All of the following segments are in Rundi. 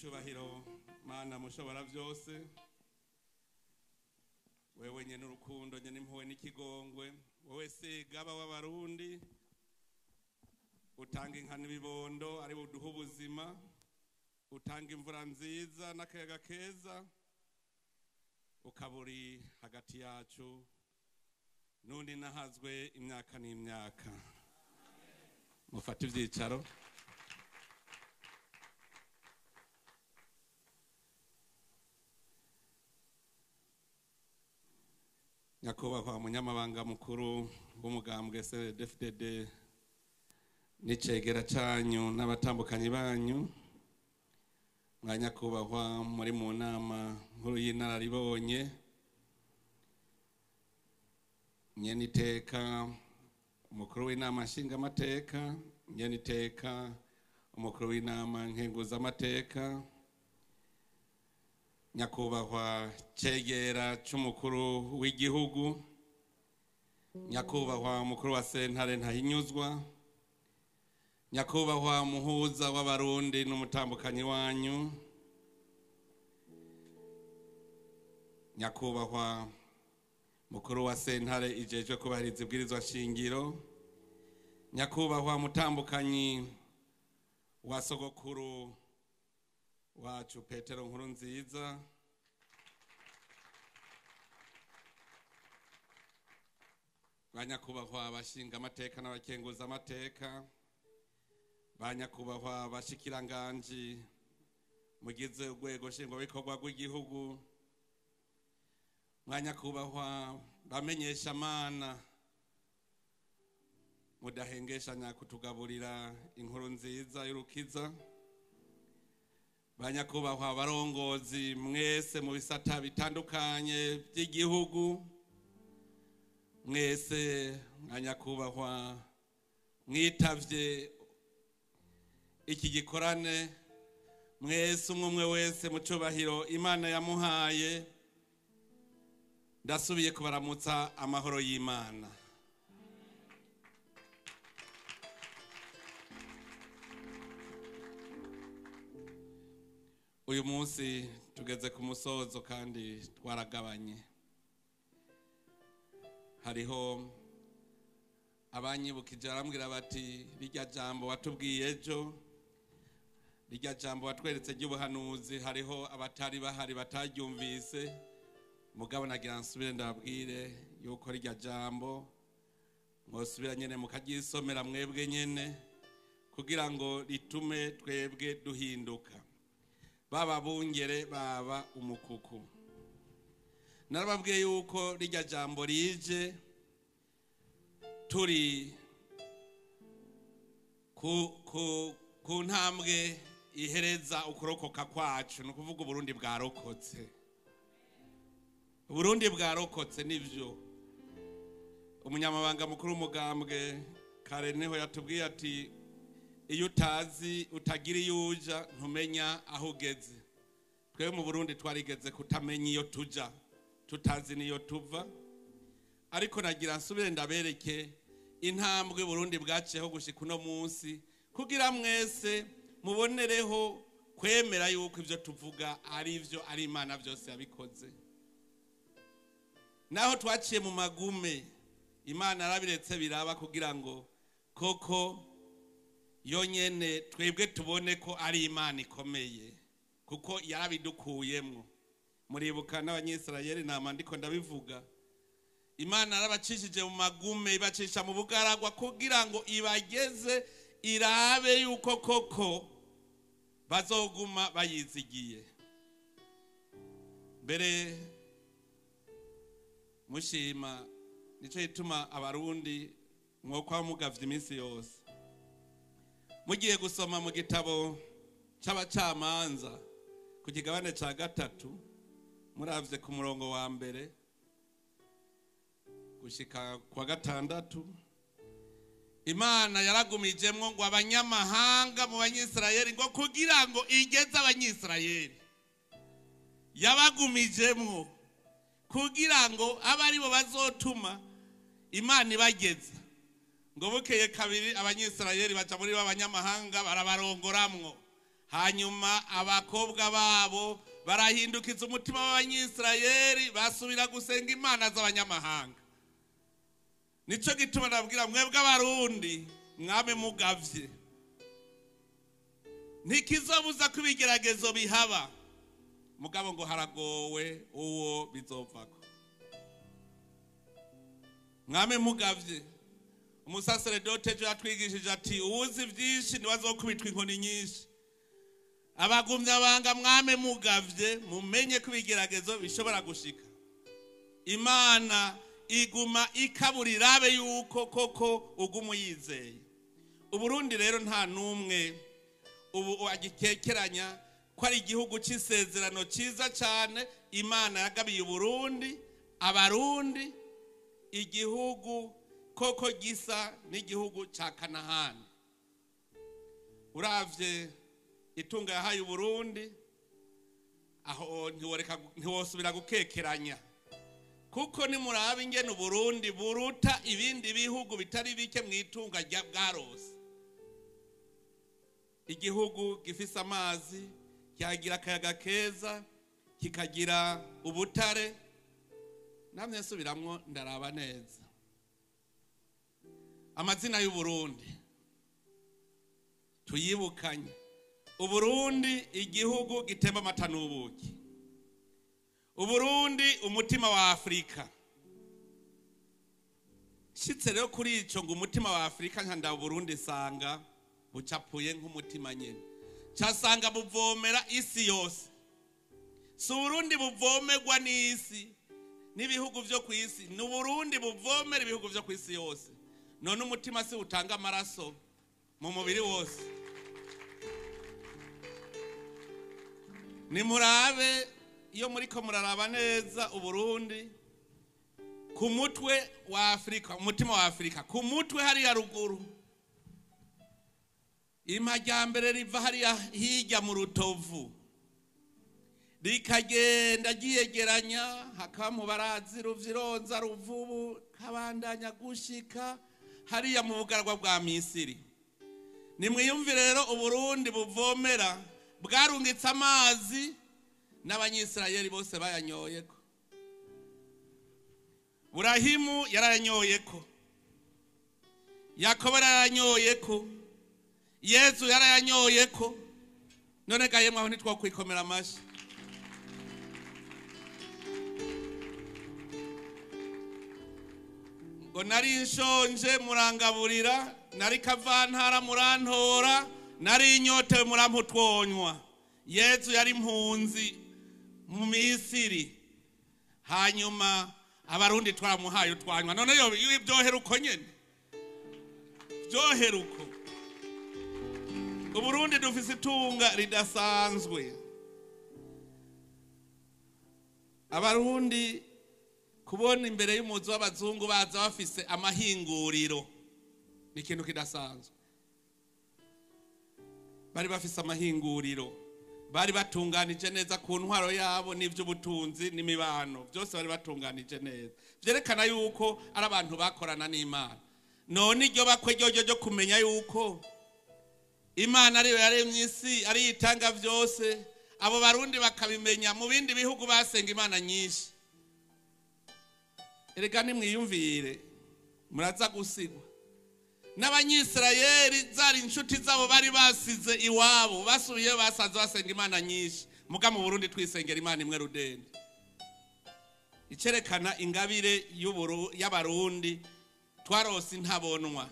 Icubahiro Mana mushobora byose, wewe nyene urukundo nyene impuhwe n'ikigongwe, wowe Segaba w'Abarundi, utanga inka n'ibibondo ari buduha ubuzima, utanga imvura nziza n'akayaga keza, ukaba uri hagati yacu n'undi nahazwe imyaka n'imyaka. Mufate ivyicaro. Nyakubahwa munyamabanga mukuru w'umugambwe CNDD-FDD n'icegera canyu n'abatambukanyi banyu, mwa nyakubahwa muri mu nama nkuru y'inararibonye, nyeniteka umukuru w'inama nshingamateka, nyeniteka umukuru w'inama nkenguzamateka, nyakubahwa cegera c'umukuru w'igihugu, nyakubahwa umukuru wa sentare ntahinyuzwa, nyakubahwa muhuza w'Abarundi n'umutambukanyi wanyu, nyakubahwa mukuru wa sentare ijejwe kubahiriza ibwirizwa shingiro, nyakubahwa mutambukanyi wa sogokuru wacu Petero Nkurunziza, banyakubahwa abashinga amateka n'abakenguza amateka, banyakubahwa abashikiranganji mugize urwego nshingwabikorwa rw'igihugu, mwanyakubahwa bamenyesha mana mudahengeshanya kutugaburira inkuru nziza y'urukiza, banyakubahwa abarongozi mwese mu bisata bitandukanye by'igihugu, mwese mwanyakubahwa mwitavye iki gikorane, mwese umwe wese mu cubahiro Imana yamuhaye, ndasubiye kubaramutsa amahoro y'Imana. Uyu munsi tugeze ku musozo kandi twaragabanye. Hariho abanyibukije barambwira bati rirya jambo watubwiye ejo, rirya jambo watweretse ry'ubuhanuzi, hariho abatari bahari bataryumvise. Mugabo nagira nsubire ndababwire yuko rirya jambo mwosubira nyene mukaryisomera mwebwe nyene, kugira ngo ritume twebwe duhinduka, baba bungere baba umukuku. Narababwiye yuko rirya jambo rije turi ku ntambwe ihereza ukurokoka kwacu, ni ukuvuga Uburundi bwarokotse. Uburundi bwarokotse nivyo. Umunyamabanga mukuru w'umugambwe kare niho yatubwiye ati iyo utazi utagira iyo uja ntumenya aho ugeze. Twebwe mu Burundi twarigeze kutamenya iyo tuja, tutazi niyo tuva. Ariko nagira nsubire ndabereke intambwe Burundi bwaciyeho gushika uno munsi, kugira mwese mubonereho kwemera yuko ivyo tuvuga ari ivyo, ari Imana vyose yabikoze. Naho twaciye mu magume, Imana yarabiretse biraba kugira ngo koko yonyene twebwe tubone ko ari Imana ikomeye, kuko yarabidukuyemwo. Muribuka n'Abanyisirayeli, nama ndiko ndabivuga, Imana yarabacishije mu magume, ibacisha mu bugaragwa kugira ngo ibageze irabe yuko koko bazoguma bayizigiye. Mbere mushima, nico gituma Abarundi mwokwa mugavye iminsi yose. Mugiye gusoma mu gitabo c'abacamanza ku kigabane ca 3, muravye ku murongo wa 1 gushika kwa 6, Imana yaragumijemwo ngo abanyamahanga mu Banyisirayeli, ngo kugira ngo igeze Abanyisirayeli, yabagumijemwo kugira ngo abe aribo bazotuma Imana ibageza. Ngo bukeye kabiri Abanyisirayeli baca muri b'abanyamahanga barabarongoramwo, Hanyuma abakobwa babo barahindukiza umutima w'Abanyisirayeli, basubira gusenga imana z'abanyamahanga. Nico gituma nabwira mwebwe Abarundi, mwame mugavye, ntikizobuza ko ibigeragezo bihaba, mugabo ngo haragowe uwo bizovako. Mwame mugavye. Umusaseredote ejo yatwigishije ati uwuzi vyinshi niwe azokubitwa inkoni nyinshi. Abagumya banga, mwame mugavye, mumenye ko ibigeragezo bishobora gushika. Imana iguma ikaburira abe yuko koko uguma uyizeye. Uburundi rero nta numwe ubu agikekeranya ko ari igihugu c'isezerano ciza cane Imana yagabiye Uburundi, Abarundi, igihugu koko gisa n'igihugu ca Kanahani. Uravye itunga yahaye Uburundi, aho ntiwosubira gukekeranya, kuko nimuraba ingene Uburundi buruta ibindi bihugu bitari bike mu itunga rya bwarose. Igihugu gifise amazi, cyagira akayaga keza, kikagira ubutare. Namwe nsubiramwo ndaraba neza amazina y'Uburundi tuyibukanye. Uburundi igihugu gitemba amata n'ubuki. Uburundi umutima wa Afrika. Shitse rero kuri ico ngo umutima wa Afrika, nka Burundi sanga bucapuye nk'umutima nyene, casanga buvomera isi yose. Si Uburundi buvomerwa n'isi n'ibihugu vyo kw'isi, ni Uburundi buvomera ibihugu vyo kw'isi yose. None umutima si utanga amaraso mu mubiri wose? Nimurabe iyo muriko muraraba neza Uburundi ku mutwe wa Afrika, umutima wa Afrika ku mutwe hariya ruguru, imajyambere riva hariya hirya mu Rutovu rikagenda ryiyegeranya, hakaba mu Barazi, Ruvyironza, Ruvubu, kabandanya gushika hariya mu bugaragwa bwa Misiri. Nimwiyumvire rero Uburundi buvomera, bwarungitse amazi n'Abanyisirayeli bose bayanyoyeko. Burahimu yarayanyoyeko, Yakobo yarayanyoyeko, Yezu yarayanyoyeko. None ga yemwe aho ntitwokwikomera amashi? Ngo nari nshonje murangaburira, nari kavantara murantora, nari inyotewe murampa utwonywa. Yezu yari impunzi mu Misiri, hanyuma Abarundi twaramuhaye utwanywa. None yo ibyohera uko nyene, byohera uko. Uburundi dufise itunga ridasanzwe. Abarundi kubona imbere y'umuzi w'abazungu baza bafise amahinguriro ni ikintu kidasanzwe. Bari bafise amahinguriro, bari batunganije neza ku ntwaro yabo n'ivy'ubutunzi n'imibano, byose bari batunganije neza, vyerekana yuko ari abantu bakorana n'Imana. None iryo bakwe ryoryo ryo kumenya yuko Imana ariyo yaremye isi, ariyo itanga vyose, abo Barundi bakabimenya. Mu bindi bihugu basenga imana nyinshi. Erega nimwiyumvire, muraza gusigwa. N'Abanyisirayeli zari inshuti zabo bari basize iwabo, basubiye basanze basenga imana nyinshi. Muga mu Burundi twisengera Imana imwe rudende. Icerekana ingabire y'Abarundi twarose intabonwa.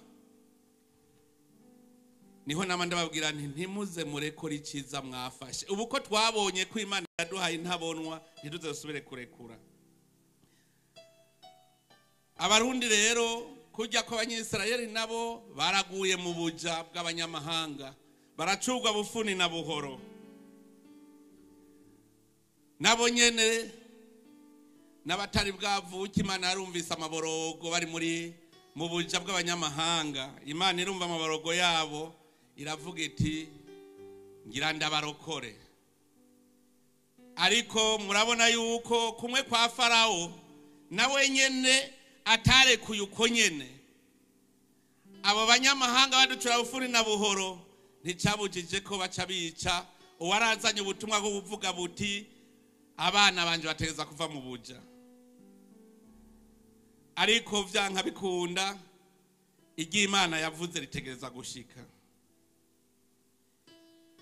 Niho nama ndababwira nti ntimuze murekure iciza mwafashe. Ubu ko twabonye ko Imana yaduhaye intabonwa, ntiduze dusubire kurekura. Abarundi rero kujya ko Abanyisirayeli nabo baraguye mu buja bw'abanyamahanga, baracurwa bufuni na buhoro. Nabo nyene n'abatari bwavuke, Imana yarumvise amaborogo bari muri mu buja bw'abanyamahanga. Imana irumva amaborogo yabo, iravuga iti ngira ndabarokore. Ariko murabona yuko kumwe kwa Farao nawe nyene atarekuye uko nyene. Abo banyamahanga baducura bufuni na buhoro, nticabujije ko baca bica uwarazanye ubutumwa bwo kuvuga buti abana banje bategeza kuva mu buja. Ariko vyanka bikunda, iryo Imana yavuze ritegereza gushika.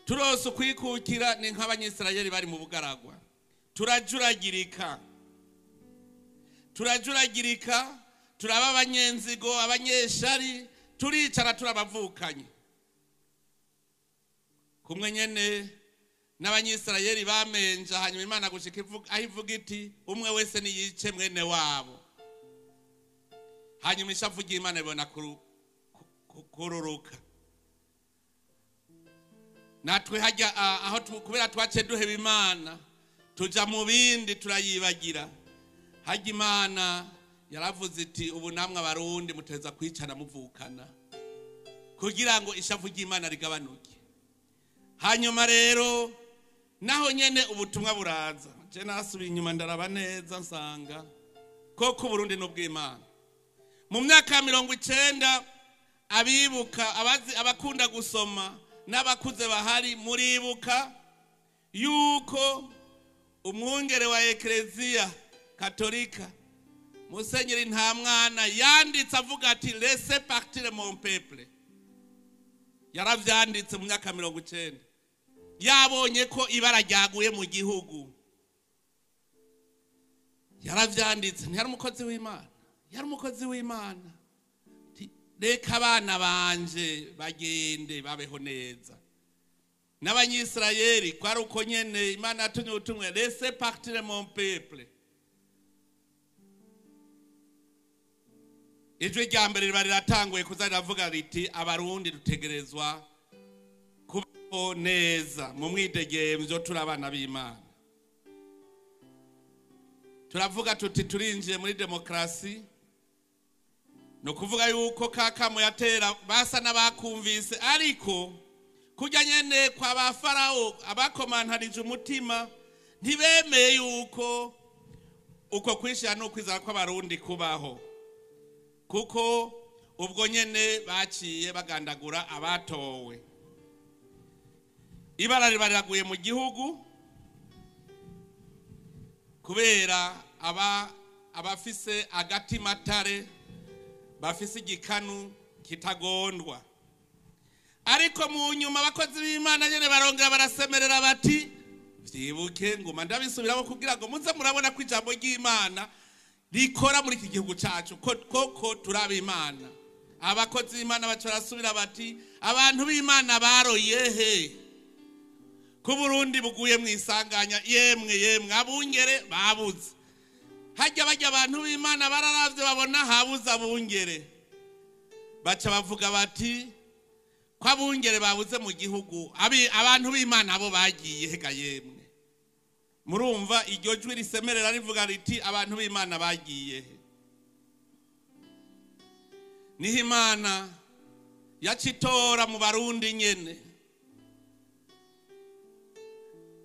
Turose ukwikukira ni nk'Abanyisirayeli bari mu bugaragwa. Turajuragirika, turajuragirika, turaba abanyenzigo, abanyeshari, turicara turabavukanye. Kumwe nyene n'Abanyisirayeli bamenja, hanyuma Imana gushika aho ivuga iti umwe wese niyice mwene wabo. Hanyuma ishavu ry'Imana ibona kururuka. Natwe hajya aho kubera twace duheba Imana tuja mu bindi turayibagira. Hajya Imana yaravuze iti ubu namwe Abarundi muteza kwicana muvukana kugira ngo ishavu ry'Imana rigabanuke. Hanyuma rero naho nyene ubutumwa buraza. Je nasubiye inyuma ndaraba neza nsanga koko Burundi n'ubw'Imana. Mu myaka ya 90 abibuka, abazi, abakunda gusoma n'abakuze bahari, muribuka yuko umwungere wa Eklezia Katolika Musenyeri Ntamwana yanditse avuga ati laissez partir mon peuple. Yaravyanditse mu myaka 90, yabonye ko ibara ryaguye mu gihugu. Yaravyanditse, ntiyari umukozi w'Imana, yari umukozi w'Imana. Reka abana banje bagende babeho neza. N'Abanyisirayeli kwari uko nyene, Imana yatumye ubutumwa laissez partir mon peuple. Ijwi rya mbere riba riratanguye kuza riravuga riti Abarundi dutegerezwa kubaho neza mu mwidegemvyo, turi abana b'Imana. Turavuga tuti turinjiye muri demokrasi. No kuvuga yuko kakamu yatera basa n'abakumvise, ariko kurya nyene kwa ba Farao abakomantarije umutima ntibemeye yuko uko kwishira no kwizera kw'Abarundi kubaho, kuko ubwo nyene baciye bagandagura abatowe. Ibara riba riraguye mu gihugu kubera abafise agatimatare, bafise igikanu kitagondwa. Ariko mu nyuma abakozi b'Imana nyene barongera barasemerera bati vyibuke, nguma ndabisubiramo kugira ngo muze murabona ko ijambo ry'Imana rikora muri iki gihugu cacu, koko turaba Imana. Abakozi b'Imana baca barasubira bati abantu b'Imana baroye he ku Burundi buguye mu isanganya, yemwe yemwe abungere babuze. Hajya bajya abantu b'Imana bararavye babona habuze abungere, baca bavuga bati ko abungere babuze mu gihugu, abantu b'Imana bo bagiye hega yemwe. Murumva iryo jwi risemerera rivuga riti abantu b'Imana bagiye he. Niho Imana yacitora mu Barundi nyene.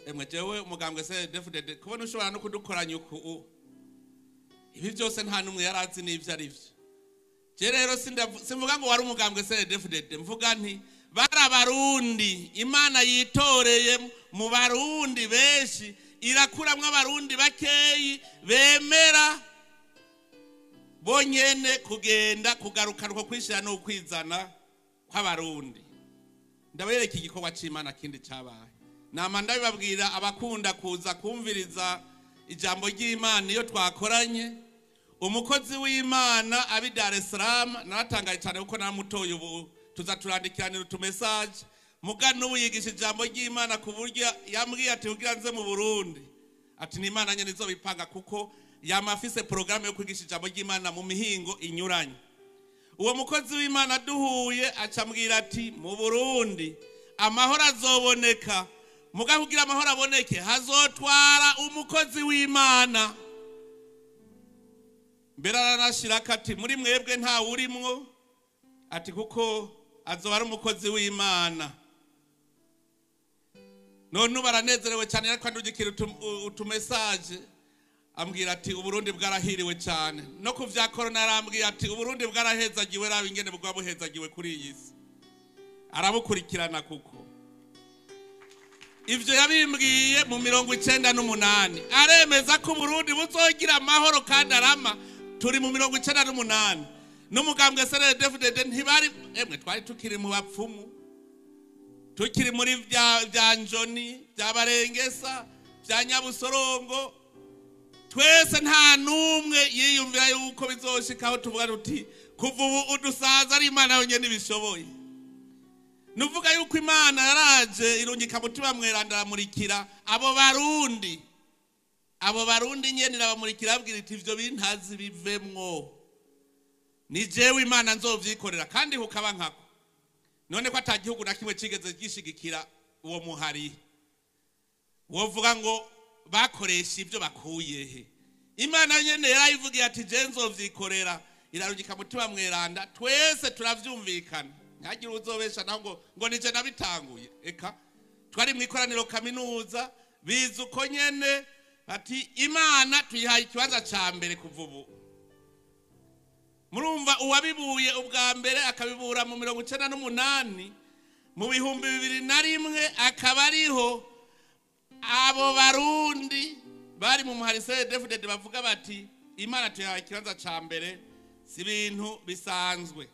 Emwe jewe umugambwe CNDD-FDD kubona ushobora no kudukoranya uku, ibi byose nta numwe yarazi n'ivyo ari vyo. Je rero simvuga ngo wari umugambwe CNDD-FDD, mvuga nti bari Abarundi Imana yitoreye mu Barundi benshi, irakuramwo Abarundi bakeyi bemera bonyene kugenda kugarukana uko kwishira no kwizana kw'Abarundi. Ndabereka igikorwa c'Imana kindi cabaye. Nama ndabibabwira abakunda kuza kumviriza ijambo ry'Imana iyo twakoranye. Umukozi w'Imana abi Dar es Salaam naratangaye cyane kuko namutoye, ubu tuza turandikiranira utumessage, muga n'ubu yigisha ijambo ry'Imana ku buryo yambwiye ati kugira nze mu Burundi, ati ni Imana nyene izobipanga, kuko yama afise programme yo kwigisha ijambo ry'Imana mu mihingo inyuranye. Uwo mukozi w'Imana duhuye acambwira ati mu Burundi amahoro azoboneka, muga kugira amahoro aboneke hazotwara umukozi w'Imana. Mbere aranashira ati muri mwebwe nta urimwo, ati kuko azoba ari umukozi w'Imana. None baranezerewe cyane, ariko andugikira utumessage ambwira ati Uburundi bwarahiriwe cyane. No ku vya corona arambwira ati Uburundi bwarahezagiwe, raba ingene bwa buhezagiwe kuri iyi si. Arabukurikirana kuko ivyo yabimbwiye mu 98, aremeza ko Burundi buzogira amahoro kandi arama. Turi mu 98 n'umugambwe CNDD-FDD ntibari emwe, twari tukiri mu bapfumu, tukiri muri vya Njoni, vya Barengesa, vya Nyabusorongo. Twese nta numwe yiyumvira yuko bizoshikaho tuvuga tuti kuva ubu udusaza ari Imana yonyene ibishoboye. Nuvuga yuko Imana yaraje irungika Mutima Mweranda aramurikira abo Barundi. Abo Barundi nyene irabamurikira, ababwira iti ivyo bintazi bivemwo, ni jewe Imana nzovyikorera. Kandi hukaba nkako none ko ata gihugu na kimwe cigeze gishigikira uwo muhari, wovuga ngo bakoresha ivyo bakuye he? Imana nyene yarayivugiye ati je nzovyikorera, irarungika Mutima Mweranda, twese turavyumvikana. Ntihagire uzobesha naho ngo nije nabitanguye. Eka twari mu ikoraniro kaminuza, biza uko nyene ati Imana tuyihaye ikibanza ca mbere kuva ubu. Murumva uwabibuye ubwa mbere akabibura mu 98, mu 2001 akaba ariho abo Barundi bari mu muhari CNDD-FDD bavuga bati Imana tuyihaye ikibanza ca mbere, si ibintu bisanzwe.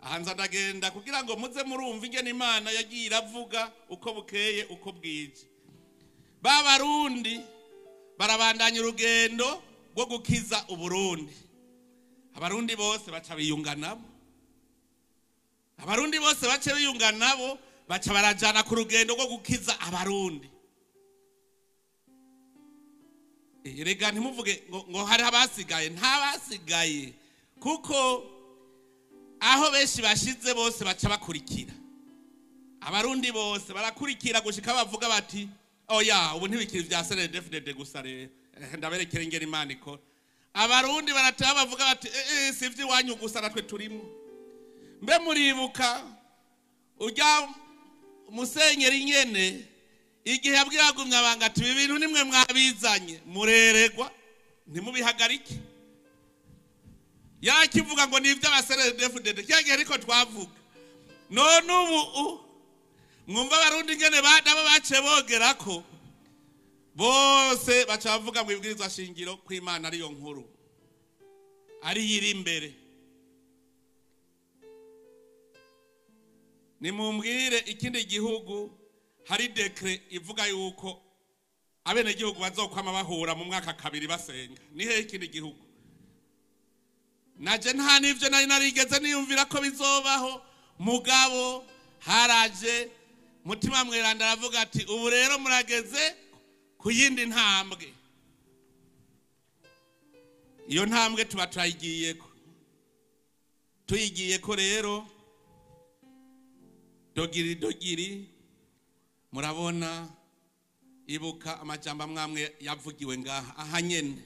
Ahanza ndagenda kugira ngo muze murumva ingene Imana yagiye iravuga uko bukeye uko bwije. Ba Barundi barabandanya urugendo rwo gukiza Uburundi. Abarundi bose baca biyunga nabo. Abarundi bose baca biyunga nabo, baca barajana ku rugendo rwo gukiza Abarundi. Erega ntimuvuge ngo hari abasigaye, nta basigaye, kuko aho benshi bashize bose baca bakurikira. Abarundi bose barakurikira gushika bavuga bati oya, ubu ntibikiri vya CNDD-FDD gusa rero, ndaberekera ingene Imana ikora. Abarundi barataha bavuga bati si ivy'iwanyu gusa, natwe turimo. Mbe muribuka urya musenyeri nyene igihe yabwira Bagumyabanga ati ibi bintu nimwe mwabizanye, mureregwa ntimubihagarike. Yakivuga ngo ni ivy'aba CNDD-FDD, cya gihe ariko twavuga. None ubu mwumva Abarundi ingene nabo bace bogerako bose baca bavuga ngo ibwirizwa shingiro ko Imana ariyo nkuru, ariyo iri imbere. Nimumbwire ikindi gihugu hari dekre ivuga yuko abenegihugu bazokwama bahura mu mwaka kabiri basenga. Ni hehe ikindi gihugu? Naje nta nivyo nari narigeze niyumvira ko bizobaho, mugabo haraje Mutima Mweranda aravuga ati ubu rero murageze ku yindi ntambwe. Iyo ntambwe tuba turayigiyeko. Tuyigiyeko rero dogiri dogiri, murabona ibuka amajambo amwamwe yavugiwe ngaha aha nyene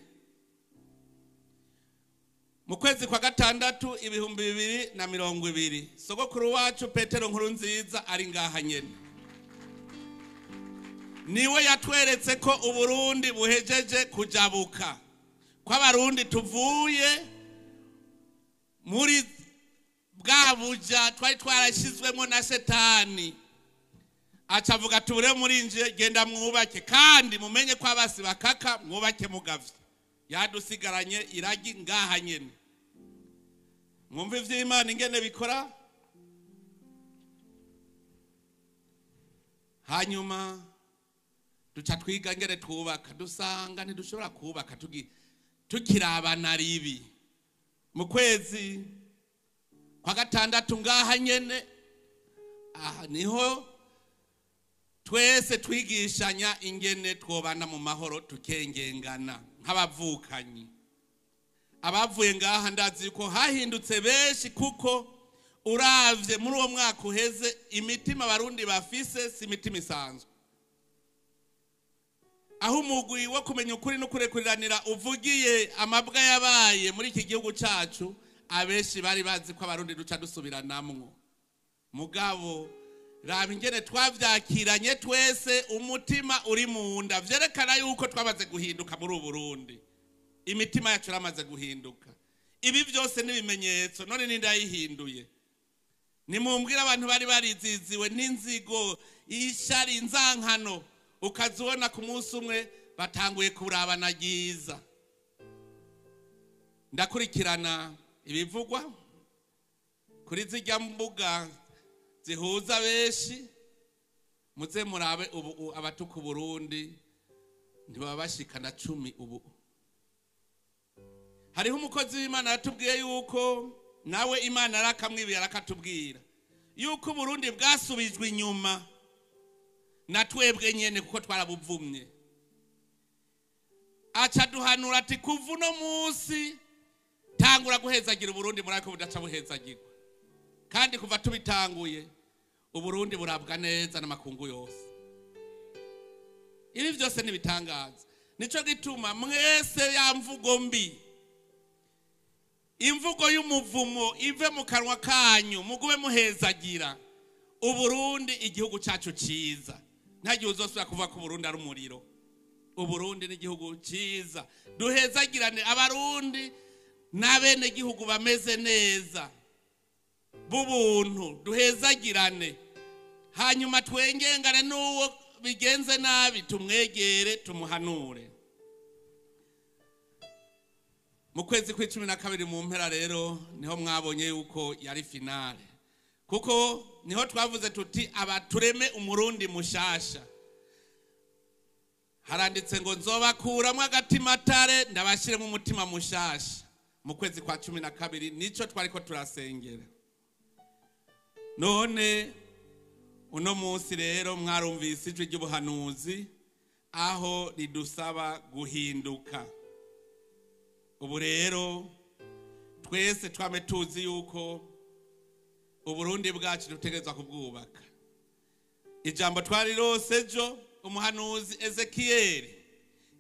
mu kwezi kwa gatandatu 2020, sogokuru wacu Petero Nkurunziza ari ngaha nyene, niwe yatweretse ko Uburundi buhejeje kujabuka, ko Abarundi tuvuye muri bwa buja twari twarashizwemo na Shetani. Aca avuga ati ure murinje, genda mwubake, kandi mumenye ko abasi bakaka, mwubake mugavye. Yadusigaranye iragi ngaha nyene. Mwumve ivy'Imana ingene bikora. Hanyuma duca twiga ingene twubaka, dusanga ntidushobora kubaka tukirabana ribi. Mu kwezi kwa gatandatu ngaha nyene, aha niho twese twigishanya ingene twobana mu mahoro, tukengengana nk'abavukanyi. Abavuye ngaha ndazi yuko hahindutse benshi, kuko uravye muri uwo mwaka uheze imitima Abarundi bafise si imitima isanzwe. Aho umugwi wo kumenya ukuri no kurekuriranira uvugiye amabwa yabaye muri iki gihugu cacu, abenshi bari bazi ko Abarundi duca dusubiranamwo. Mugabo raba ingene twavyakiranye twese, umutima uri mu nda, vyerekana yuko twamaze guhinduka muri Burundi. Imitima yacu yaramaze guhinduka. Ibi vyose n'ibimenyetso. None ninde yayihinduye? Nimumbwire abantu bari bariziziwe n'inzigo, ishari, inzankano, ukazibona ku munsi umwe batanguye kurabana ryiza. Ndakurikirana ibivugwa kuri zirya mbuga zihuza benshi, muze murabe ubu abatuka Burundi ntibaba bashikana 10 ubu. Hariho umukozi w'Imana yatubwiye yuko nawe Imana arakamwibiye arakatubwira yuko Burundi bwasubijwe inyuma na twebwe nyene kuko twarabuvumye. Aca duhanura ati kuva uno munsi tangura guhezagira Burundi, murako budaca buhezagirwa. Kandi kuva tubitanguye Uburundi burabwa neza n'amakungu yose. Ibi byose nibitangaza. Nico gituma mwese ya mvugo mbi, imvugo y'umuvumo ive mu kanwa kanyu, mugume muhezagira Uburundi, igihugu cyacu ciza. Ntagihe uzosubira kuva ku Burundi ari umuriro. Uburundi ni igihugu ciza, duhezagirane. Abarundi n'abene gihugu bameze neza b'ubuntu, duhezagirane. Hanyuma twengengane n'uwo bigenze nabi, tumwegere tumuhanure. Mu kwezi kw'icumi na kabiri mu mpera rero niho mwabonye yuko yari finale, kuko niho twavuze tuti abatureme Umurundi mushasha. Haranditse ngo nzobakuramwo agatimatare ndabashiremo umutima mushasha. Mu kwezi kwa 12 nico twariko turasengera. None uno munsi rero mwarumvise ijwi ry'ubuhanuzi aho ridusaba guhinduka. Ubu rero twese twame tuzi yuko Uburundi bwacu dutegerezwa kubwubaka. Ijambo twarirose ejo, umuhanuzi Ezekiel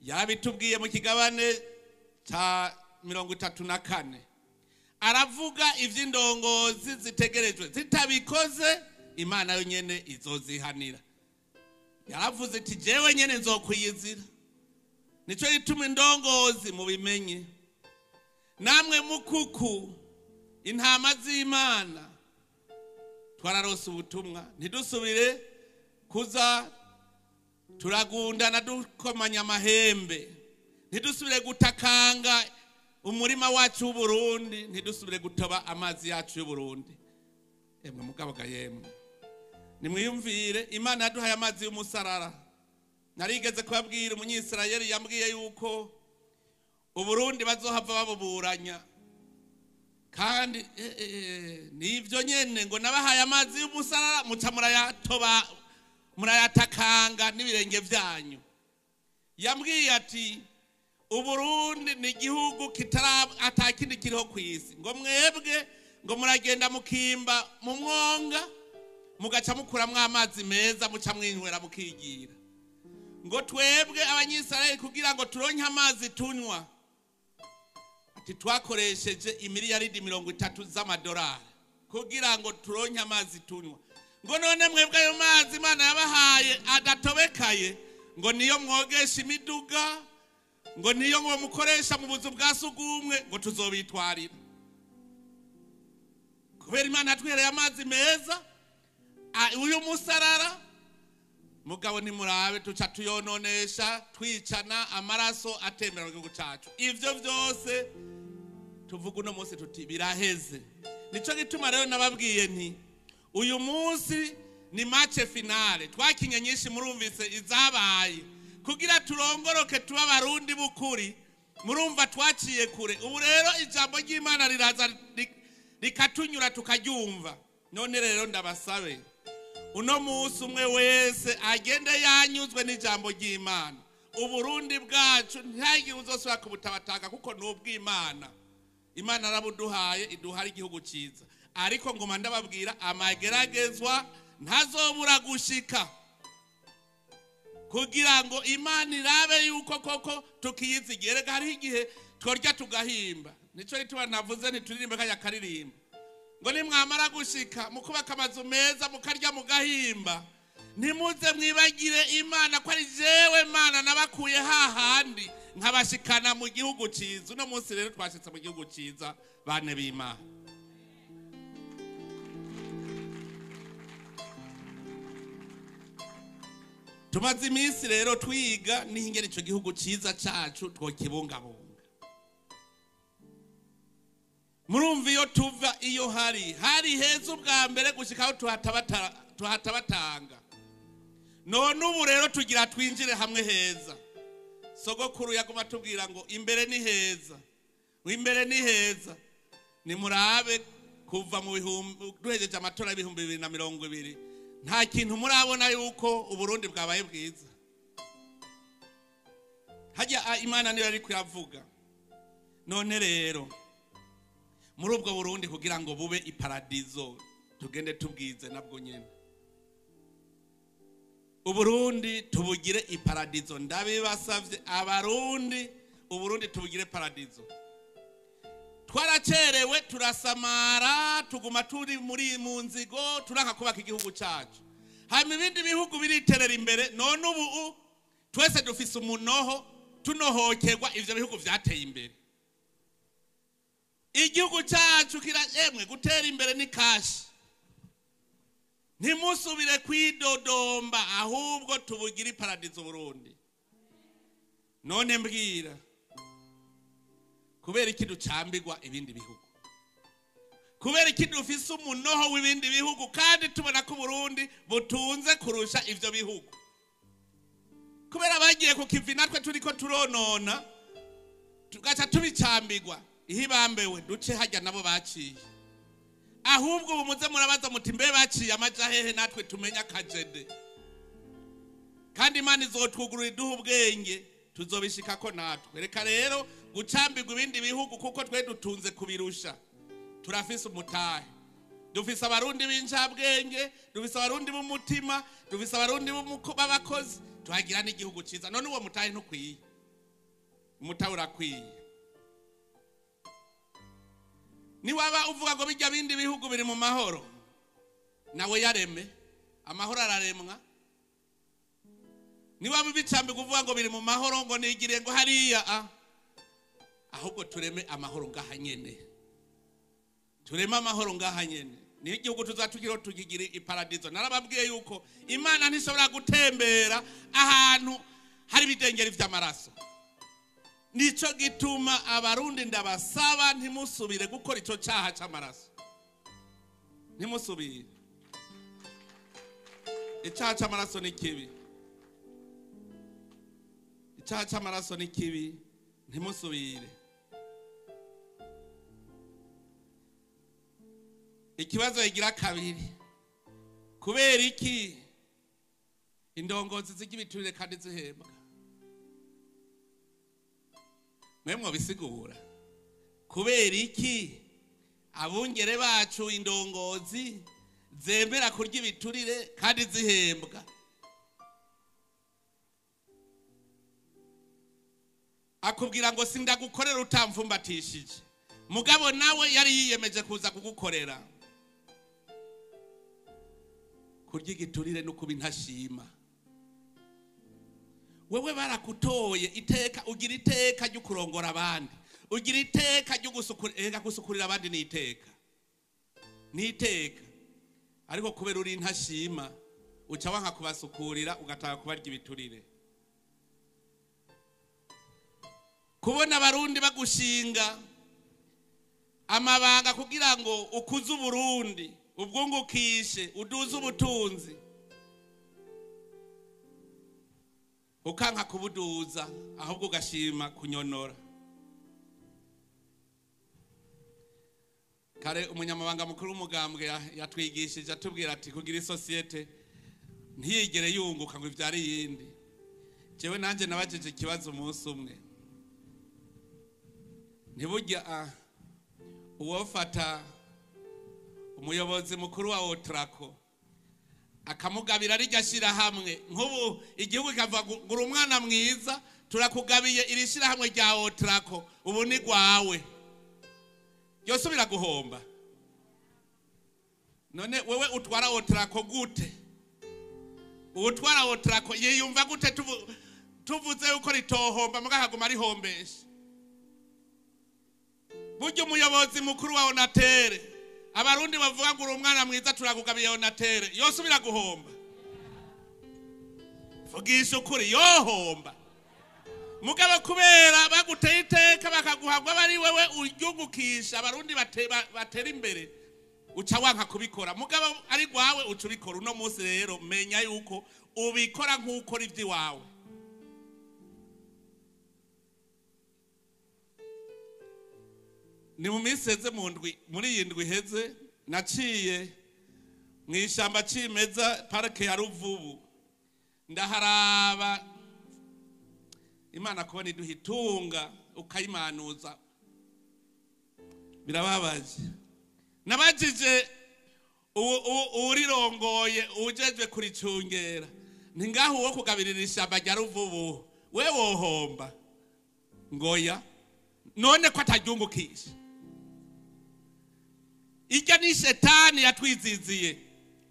yabitubwiye mu kigabane ca 34, aravuga ivy'indongozi zitegerejwe, zitabikoze Imana yo nyene izozihanira. Yaravuze ati jewe nyene nzokwiyizira. Nico gituma indongozi mubimenye, namwe mukuku intama z'Imana twararose ubutumwa, ntidusubire kuza turagundana dukomanya amahembe, ntidusubire gutakanga umurima wacu w'Uburundi, ntidusubire gutoba amazi yacu y'Uburundi. Emwe mugabo ga yemwe, nimwiyumvire Imana yaduhaye amazi y'umusarara. Narigeze kubabwira umunyisirayeli yambwiye yuko Uburundi bazohava babuburanya, kandi nivyo nyene ngo nabahaye amazi y'umusarara muca murayatoba murayatakanga n'ibirenge vyanyu. Yambwiye ati Uburundi ni igihugu kitara atakindi kiriho kwisi, ngo mwebwe ngo muragenda mukimba mu mwonga mugaca mukuramwo amazi meza muca mwinywera mukigira. Ngo twebwe abanyisirayeli kugira ngo turonke amazi tunywa, ati twakoresheje imiliyaridi 30 z'amadolari kugira ngo turonke amazi tunywa. Ngo none mwebwe ayo mazi Imana yabahaye adatobekaye, ngo niyo mwogesha imiduga, ngo niyo ngo mukoresha mu buzu bwa sugumwe, ngo tuzobitwarira. Kubera Imana yatwihereye amazi meza uyu musarara, mugabo nimurabe tuca tuyononesha twicana amaraso atembera mu gihugu cacu. Ivyo vyose tuvuga uno munsi tuti biraheze. Nico gituma rero nababwiye nti uyu munsi ni match finale. Twakinye nyinshi murumvise izabaye kugira turongoroke tuba Abarundi bukuri. Murumva twaciye kure. Ubu rero ijambo ry'Imana riraza rikatunyura tukaryumva. None rero ndabasabe uno munsi umwe wese agende yanyuzwe n'ijambo ry'Imana. Uburundi bwacu ntihagire uzosubira kubutabataka kuko ni ubw'Imana. Imana arabuduhaye, iduhara igihugu ciza. Ariko ngoma ndababwira amageragezwa ntazobura gushika, kugira ngo Imana irabe yuko koko tukiyizigira. Erega hariho igihe tworya tugahimba. Nico gituma navuze ntituririmbe kajya karirimba ngo nimwamara gushika mukubaka amazu meza mukarya mugahimba, ntimuze mwibagire Imana ko ari jewe Mana nabakuye hahandi nkabashikana mu gihugu ciza. Uno munsi rero twashitse mu gihugu ciza, bane b'Imana. Tumaze iminsi rero twiga n'ingene ico gihugu ciza cacu twokibungabunga. Murumva iyo tuva iyo hari heza ubwa mbere gushika aho tuhatabatanga. None ubu rero tugira twinjire hamwe heza. Sogokuru yaguma tubwira ngo imbere ni heza, imbere ni heza. Nimurabe kuva mu bihumbi duhejeje amatora y'ibihumbi 2020 nta kintu murabona yuko Uburundi bwabaye bwiza. Hajya Imana niyo ari kuyavuga. None rero muri ubwo Burundi kugira ngo bube iparadizo tugende tubwize nabwo nyene. Uburundi tubugire iparadizo, ndabibasavye abarundi, Uburundi tubugire paradizo. Twaracerewe turasamara tuguma turi muri mu nzigo turaka kubaka igihugu cacu. Hama ibindi bihugu biriterera imbere, none ubu twese dufise umunoho tunohokerwa ivyo bihugu vyateye imbere. Igihugu cacu kiremwe gutera imbere ni kashi. Ntimusubire kwidodomba ahubwo tubugire paradizo Burundi. None mbwira kubera iki ducambirwa ibindi bihugu? Kubera iki dufise umunoho w'ibindi bihugu kandi tubona ko Burundi butunze kurusha ivyo bihugu? Kubera bagiye ku kivi natwe turiko turonona tugaca tubicambirwa. Ihibambewe duce hajya nabo baciye. Ahubwo ubu muze murabaza muti mbe baciye amaja hehe natwe tumenya kajede. Kandi Imana izotwugurura iduha ubwenge tuzobishikako natwe. Reka rero gucambirwa ibindi bihugu kuko twe dutunze kubirusha. Turafise umutahe, dufise abarundi b'incabwenge, dufise abarundi b'umutima, dufise abarundi b'abakozi, tuhagira n'igihugu ciza. None uwo mutahe ntukwiye? Umutahe urakwiye. Niwaba uvuga ngo bijya bindi bihugu biri mu mahoro, nawe yareme amahoro araremwa. Niwaba ubicambirwa uvuga ngo biri mu mahoro ngo nigire ngo hariya, ahubwo tureme amahoro ngaha nyene. Tureme amahoro ngaha nyene. Ni igihugu tuzatugira tukigira iparadizo. Narababwiye yuko Imana ntishobora gutembera ahantu hari ibidengeri vy'amaraso. Nico gituma abarundi ndabasaba ntimusubire gukora ico caha c'amaraso. Ntimusubire. Icaha c'amaraso ni kibi. Icaha c'amaraso ni kibi, ntimusubire. Ikibazo igira kabiri. Kubera iki indongozi z'igibiturire kandi zihembwa? Mwemwe bisigura. Kubera iki abungere bacu indongozi zemera kurya ibiturire kandi zihembwa? Akubwira ngo sindagukorera utamvumbatishije. Mugabo nawe yari yiyemeje kuza kugukorera. Kurya igiturire no kuba intashima. Wewe barakutoye iteka, ugira iteka ryo kurongora abandi, ugira iteka ryo gusukurira abandi, ni iteka, ni iteka. Ariko kubera uri intashima uca wanka kubasukurira ugataka kubarya ibiturire. Kubona abarundi bagushinga amabanga kugira ngo ukuze Uburundi, ubwungukishe, uduze ubutunzi, ukanka kubuduza ahubwo ugashima kunyonora. Kare umunyamabanga mukuru w'umugambwe yatwigishije atubwira ati kugira isosiyete ntiyigere yunguka ngo ivyare iyindi. Jewe nanje nabajije ikibazo umunsi umwe, ntiburya uwofata umuyobozi mukuru wa Otrako akamugabira rijya shira hamwe, nk'ubu igihugu kikavuga ngo umwana mwiza turakugabiye iri shira hamwe rya Otrako ubu ni gwawe, yosubira guhomba. None wewe utwara Otrako gute? Utwara Otrako yiyumva gute? Tuvuze yuko ritohomba mugahaguma rihombesha. Burya umuyobozi mukuru wa Onatere, abarundi bavuga ngo umwana mwiza turakugabiye Onatere, yosubira guhomba. Vugisha ukuri, yohomba. Mugabo kubera baguteye iteka bakaguhabwa bari wewe uryungukisha abarundi batera imbere, uca wanka kubikora. Mugabo ari gwawe uca ubikora. Uno munsi rero menya yuko ubikora nk'ukora ivy'iwawe. Ni mu minsi heze, mu ndwi, muri iyi ndwi heze, naciye mu ishyamba cimeza parike ya Ruvubu, ndaharaba. Imana kubona iduha itunga ukayimanuza birababaje. Nabajije uwurirongoye, uwujejwe kuricungera, nti ngaho uwo kugabirira ishyamba rya Ruvubu we wohomba? Ngoya. None ko ataryungukisha? Irya ni shetani yatwiziziye.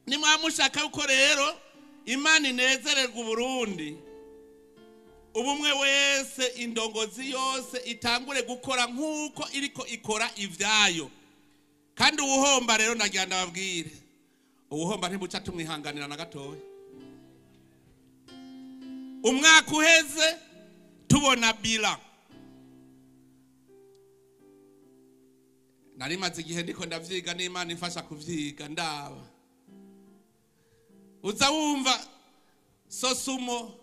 Nimwamushaka yuko rero Imana inezererwa Uburundi, ubumwe wese, indongozi yose itangure gukora nk'uko iriko ikora ivyayo. Kandi uwuhomba rero, ndagira ndababwire, uwuhomba ntibuca tumwihanganira na gatoya. Umwaka uheze tubona bilan, nari maze igihe ndiko ndavyiga n'Imana imfasha kuvyiga. Ndaba uza wumva SOSUMO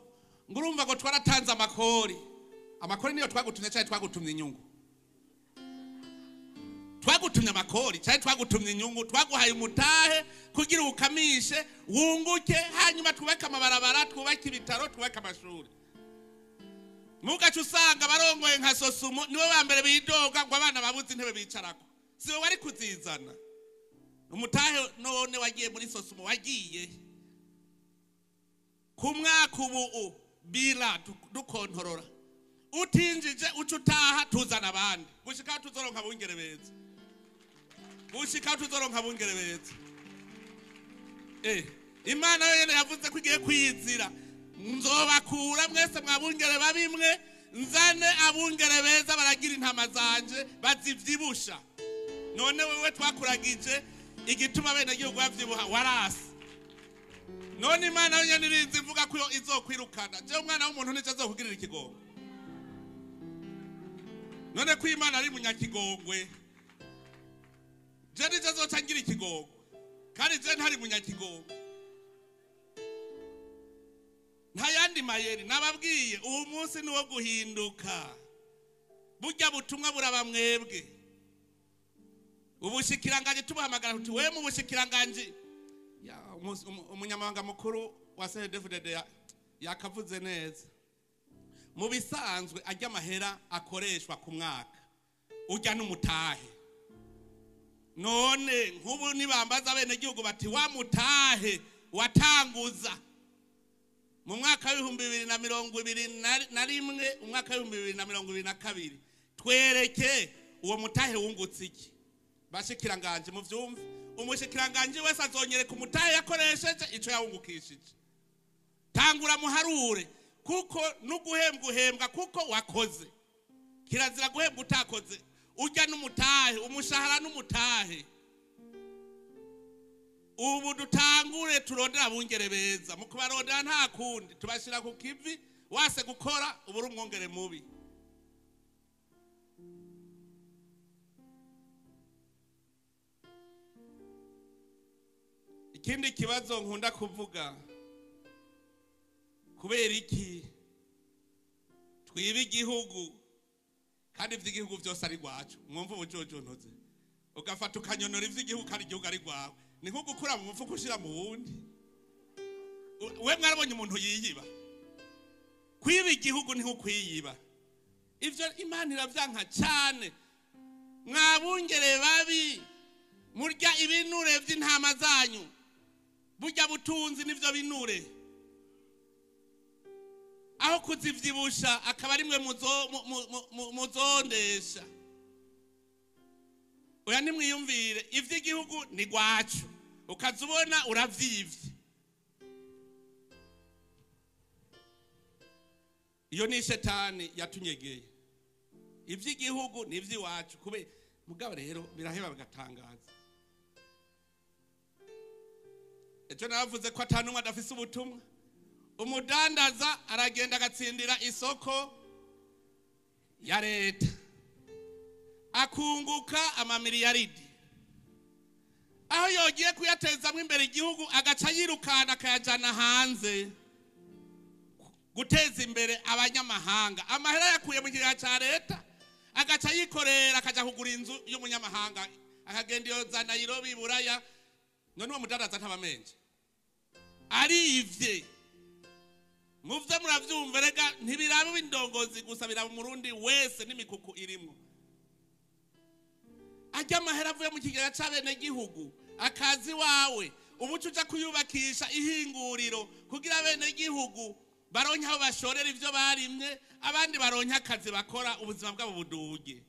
ngo urumva ngo twaratanze amakori. Amakori niyo twagutumye cyangwa twagutumye inyungu? Twagutumye amakori cyangwa twagutumye inyungu? Twaguhaye umutahe kugira ukamishe wunguke, hanyuma twubake amabarabara, twubake ibitaro, twubake amashuri. Mugaca usanga barongoye nka SOSUMO nibo ba mbere bidoga ngo abana babuze intebe bicarako. Siwe wari kuzizana umutahe? None wagiye muri SOSUMO, wagiye ku mwaka ubu bilan dukontorora, utinjije uca utaha, tuzana abandi gushika tuzoronka abungere beza, gushika tuzoronka abungere beza. Imana yo nyene yavuze ko igiye kwiyizira: nzobakura mwese mwabungere babimwe, nzane abungere beza baragira intama zanje bazivyibusha. None wewe twakuragije igituma bene gihugu bavyibuha, warasi. None Imana yo nyene irizi ivuga ko izokwirukana. Je umwana w'umuntu nico azokugirira ikigongo? None ko Imana ari munyakigongwe, je nico azoca ngira ikigongwe? Kandi je ntari munyakigongwe. Nta yandi mayeri, nababwiye, uwo munsi ni uwo guhinduka. Burya butumwa buraba mwebwe. Ubushikiranganje tubahamagara tuti we mu bushikiranganje, umunyamabanga mukuru wa CNDD-FDD yakavuze neza. Mu bisanzwe ajya amahera akoreshwa ku mwaka ujya n'umutahe. None nk'ubu nibambaza abenegihugu bati wa mutahe watanguza mu mwaka w'2021, umwaka w'2022, twereke uwo mutahe wungutse iki? Bashikiranganje, muvyumve, umushikiranganje wese azonyereka umutahe yakoresheje, ico yawungukishije. Tangura muharure, kuko nuguhembwa uhembwa kuko wakoze. Kirazira guhembwa utakoze. Urya n'umutahe, umushahara n'umutahe. Ubu dutangure turondera abungere beza. Mu kubarondera nta kundi, tubashira ku kivi. Wase gukora ubu uri umwungere mubi. Ikindi kibazo nkunda kuvuga: kubera iki twiba igihugu kandi ivy'igihugu vyose ari rwacu? Mwumva ubujojo ntoze, ugafata ukanyonora ivy'igihugu kandi igihugu ari rwawe. Ni nko gukura mu mufuko ushira mu wundi. We mwarabonye umuntu yiyiba? Kwiba igihugu ni nko kwiyiba. Ivyo Imana iravyanka cyane. Mwabungere babi murya ibinure vy'intama zanyu, burya butunzi nivyo binure, aho kuzivyibusha akaba arimwe muzondesha. Oya, nimwiyumvire, ivy'igihugu ni gwacu, ukaza ubona uravyivye. Iyo ni shetani yatunyegeye. Ivy'igihugu ni ivy'iwacu kube. Mugabo rero biraheba bigatangaza. Ejo naravuze ko atanumwe adafise ubutumwa. Umudandaza aragenda agatsindira isoko ya leta, akunguka amamiliyaridi. Aho yogiye kuyatezamwo imbere igihugu, agaca yirukana akayajana hanze guteza imbere abanyamahanga. Amahera yakuye mu kigega ca leta agaca yikorera akaja kugura inzu y'umunyamahanga, akagenda iyo za Nairobi, Buraya. None uwo mudandaza ntabamenje arivye? Muvyo muravyumva. Rega ntibiraba indongozi gusa, biraba umurundi wese n'imikuku irimwo. Ajya amahera avuye mu kigega c'abenegihugu akazi wawe, ubuca uja kuyubakisha ihinguriro kugira abenegihugu baronke aho bashorera ivyo barimye, abandi baronke akazi bakora, ubuzima bwabo buduge.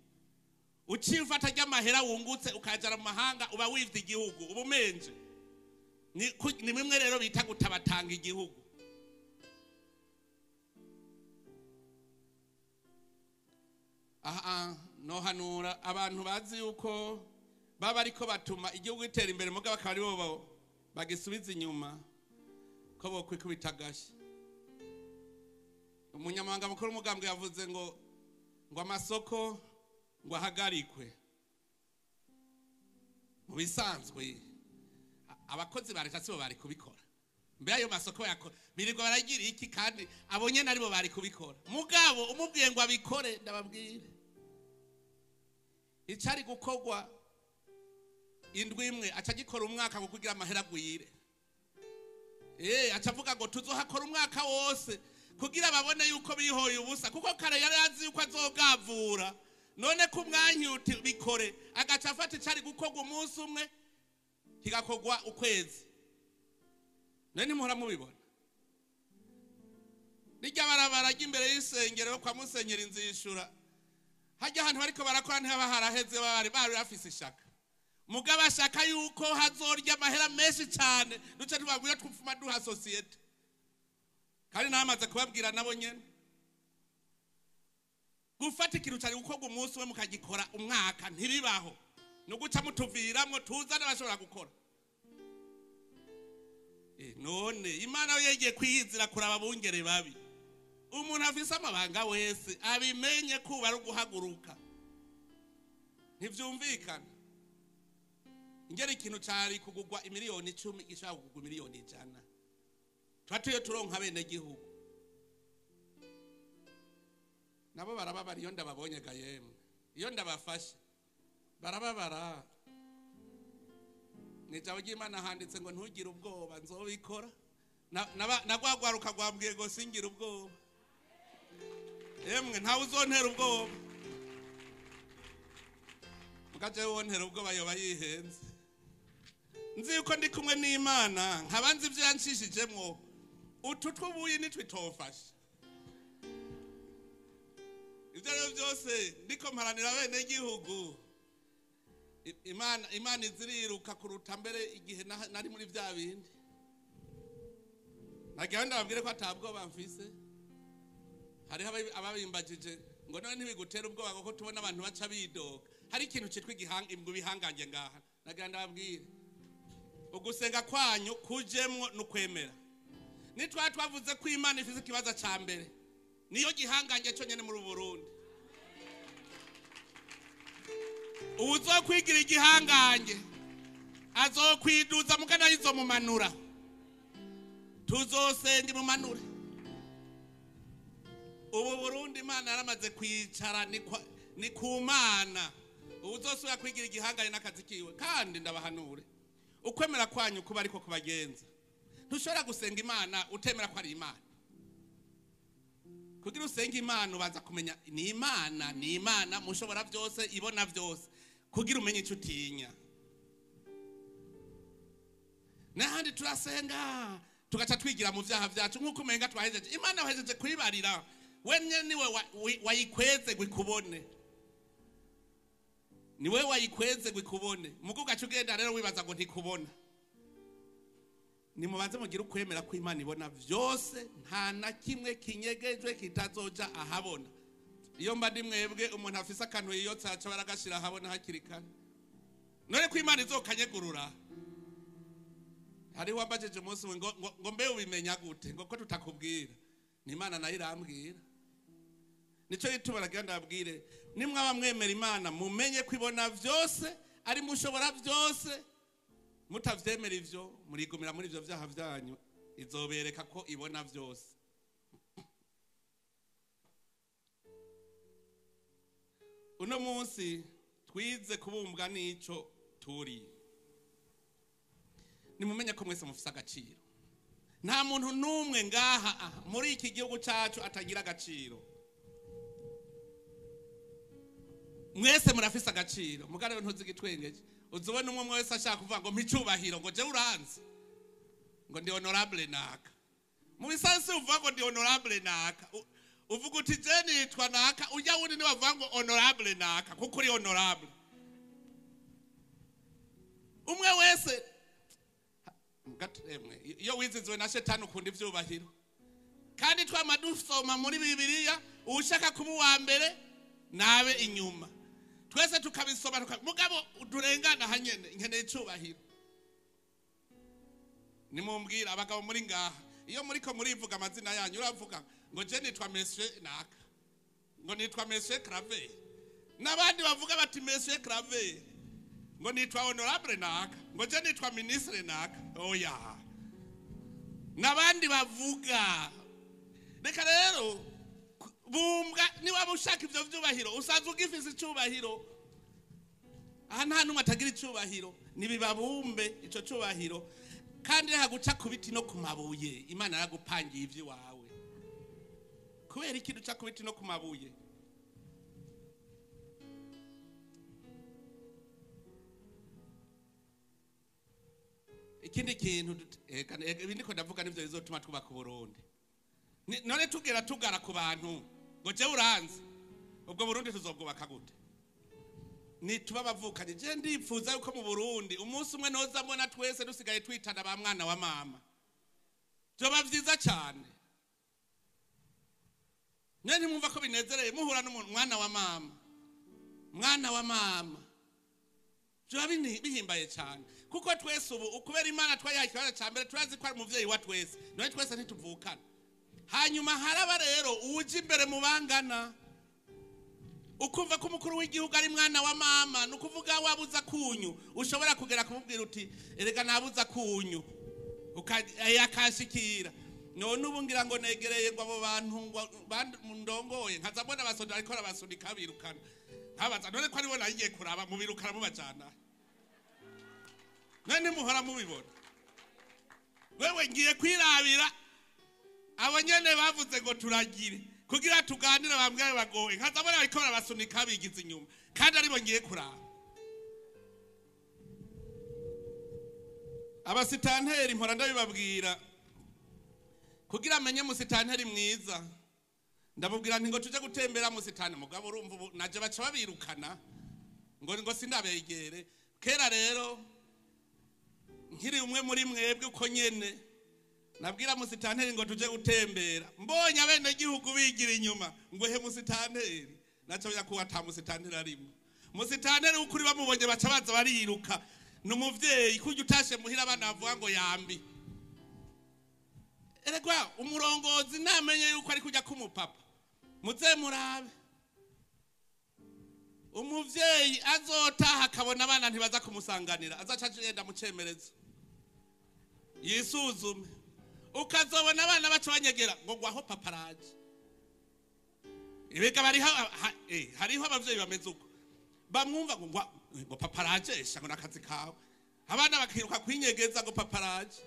Uciye ufata ry'amahera wungutse ukayajana mu mahanga, uba wivye igihugu, uba umenje. Ni bimwe rero bita gutabatanga igihugu. Aha nohanura abantu bazi yuko baba ariko batuma igihugu gitera imbere, mugabo bakaba aribo bagisubiza inyuma, ko bokwikubita agashi. Umunyamabanga mukuru w'umugambwe yavuze ngo amasoko ngo ahagarikwe. Mu bisanzwe abakozi ba leta sibo bari kubikora? Mbe ayo masoko birirwa baragira iki kandi abo nyene aribo bari kubikora? Mugabo umubwiye ngo abikore, ndababwire, icari gukorwa indwi imwe aca agikora umwaka ngo kugira amahera agwire. Aca avuga ngo tuzohakora umwaka wose kugira babone yuko bihoye ubusa, kuko kare yari azi yuko azogavura. None ko umwanya uti bikore, agaca afata icari gukorwa umunsi umwe kigakorwa ukwezi. None ntimuhora mubibona rirya barabara ry'imbere y'isengero yo kwa Musenyeri Nzishura? Hajya ahantu bariko barakora ntihaba haraheze, bari bafise ishaka, mugabo ashaka yuko hazorya amahera menshi cyane. Duce tubabwira twupfuma duha société, kandi namaze kubabwira nabo nyene, gufata ikintu cyari gukorwa umunsi umwe mukagikora umwaka ntibibaho, ni uguca mutuviramwo tuzane abashobora gukora. None Imana yo yegeye kwiyizira kuraba bungere babi. Umuntu afise amabanga wese abimenye kuba ari uguhaguruka. Ntivyumvikana ingera ikintu cari kugugwa imiliyoni 10 gishobora kugugwa imiliyoni 100, tuba tuyo turonka bene gihugu nabo barababara. Iyo ndababonye ga yemwe, iyo ndabafashe barababara. Mu ijambo ry'Imana handitse ngo ntugire ubwoba, nzobikora. Na rwagwaruka rwambwiye ngo singire ubwoba. Emwe, ntawe uzontera ubwoba. Mugaje wontera ubwoba yoba yihenze. Nzi yuko ndi kumwe n'Imana, nkaba nzi ibyo yanshishijemwo. Utu tw'ubuyi nitwitofashe. Ibyo rero byose ndiko mparanira bene gihugu. Imana iziriruka kuruta mbere igihe nari muri bya bindi. Nagira ndababwire ko atabwoba mfise. Hariho ababimbajije ngo none ntibigutera ubwoba kuko tubona abantu baca bidoga, hari ikintu cyitwa igihanga ibihangange ngaha? Nagira ndababwire, ugusenga kwanyu kujemwo n'ukwemera. Nitwa twavuze ko Imana ifise ikibazo ca mbere, niyo gihangange cyonyine muri Burundi. Uwuzokwigira igihangange azokwiduza, mugana yizomumanura. Tuzosenga imumanure. Ubu Burundi Imana yaramaze kwicara, ni ku Mana. Uwuzosubira kwigira igihangange n'akazi kiwe. Kandi ndabahanure, ukwemera kwanyu kuba ariko kubagenza. Ntushobora gusenga Imana utemera ko ari Imana. Kugira usenge Imana ubanza kumenya ni Imana, ni Imana mushobora byose, ibona byose, kugira umenye icyo utinya. N'ahandi turasenga tugaca twigira mu byaha byacu nk'uko umenga twahejeje. Imana wahejeje kuyibarira wenye, niwe wayikweze ngo ikubone, niwe wayikweze ngo ikubone. Mugo ugaca ugenda rero wibaza ngo ntikubona. Nimubanze mugire ukwemera ko Imana ibona byose, nta na kimwe kinyegejwe kitazoja ahabona. Iyo mba ndi mwebwe, umuntu afise akantu yiyotsa aca baragashira ahabona hakiri kare. None ko Imana izokanyegurura. Hariho uwambajije umunsi umwe ngo mbe ubimenya gute, ngo ko tutakubwira. Ni Imana nayo irambwira. Nico gituma nagira ndababwire, nimwaba mwemera Imana mumenye ko ibona vyose, ari mushobora vyose. Mutavyemera ivyo, murigumira muri ivyo vyaha vyanyu, izobereka ko ibona vyose. Uno munsi twize kubumbwa n'ico turi. Nimumenye ko mwese mufise agaciro. Nta muntu n'umwe ngaha muri iki gihugu cacu atagira agaciro. Mwese murafise agaciro. Mugabo ntuzi igitwengeje. Uzobona umwe wese ashaka kuvuga ngo mpicubahiro, ngo je uranze, ngo ndi honorable naka. Mu bisanzwe uvuga ngo ndi honorable naka, uvuga uti je nitwa naka, ujya wundi ni bavuga ngo honorable naka, kuko uri honorable. Umwe wese gatemwe iyo wizizwe na shetani ukunda ivyubahiro. Kandi twama dusoma muri Bibiliya, ushaka kuba uwa mbere nabe inyuma. Twese tukabisoma, mugabo durengana hanyene nkeneye icubahiro. Nimumbwira abagabo muri ngaha, iyo muriko murivuga amazina yanyu uravuga ngo je nitwa Monsieur naka, ngo nitwa Monsieur Claver. N'abandi bavuga bati Monsieur Claver, ngo nitwa honorable naka, ngo je nitwa ministre naka. Oya, n'abandi bavuga. Reka rero bumbwa, niba ushaka ivyo vyubahiro usanzwe ugifise icubahiro. Aha nta numwe atagira icubahiro, nibibabumbe ico cubahiro. Kandi reka guca ku biti no ku mabuye. Imana yaragupangiye ivy'iwawe. Kubera iki duca ku biti no ku mabuye? Ikindi kintu ibi ndiko ndavuga nivyo bizotuma twubaka Uburundi. None tugera tugara ku bantu ngo je uranze, ubwo Burundi tuzobwubaka gute? Nituba bavukanye. Je ndipfuza yuko mu Burundi umunsi umwe noza mbona twese dusigaye twitana ba mwana wa mama. Vyoba vyiza cane. None ntimwumva ko binezereye muhura n'umuntu mwana wa mama, mwana wa mama. Vyoba bihimbaye cane, kuko twese ubu ukubera Imana twayaha ikibanza ca mbere, turazi ko ari umuvyeyi wa twese. None twese ntituvukana. Hanyuma haraba rero uje imbere mu bangana, ukumva ko umukuru w'igihugu ari mwana wa mama, nukuvuga wabuza kunyu, ushobora kugera kumubwira uti erega nabuza kunyu, akashikira. None ubu ngira ngo negereye ngo abo bantu ndongoye, nkaza mbona abasoda ariko arabasunika birukana. Nkabaza none ko aribo nagiye kuraba mubirukana mubajana. None muhora mubibona. Wewe ngiye kwirabira abo nyene bavuze ngo turagire kugira tuganire, bambwire bagoye, nkaza mbona bariko barabasunika bigize inyuma, kandi aribo ngiye kuraba. Abasitanteri mpora ndabibabwira, kugira amenye musitanteri mwiza ndabubwira nti ngo tuje gutembera musitani. Mugabo urumva ubu naje baca babirukana ngo sindabegere. Kera rero nkiri umwe muri mwebwe uko nyene nabwira musitanteri ngo tuje gutembera, mbonye abene gihugu bigira inyuma ngo he musitanteri, naco yakuwa ata musitanteri arimo. Musitanteri ukuri bamubonye baca baza bariruka. Numuvyeyi kujya utashe muhira abana bavuga ngo yambi. Eregwa umurongozi namenye yuko ari kujya kumupapa, muze murabe. Umuvyeyi azotaha akabona abana ntibaza kumusanganira, azaca agenda mu cemerezo yisuzume. Ukazobona abana baca banyegera ngo gwaho papa araje. Ibega bariho hariho abavyeyi bameze uko, bamwumva ngo papa araje, ngo nakazi kawe. Abana bakiruka kwinyegeza ngo papa araje.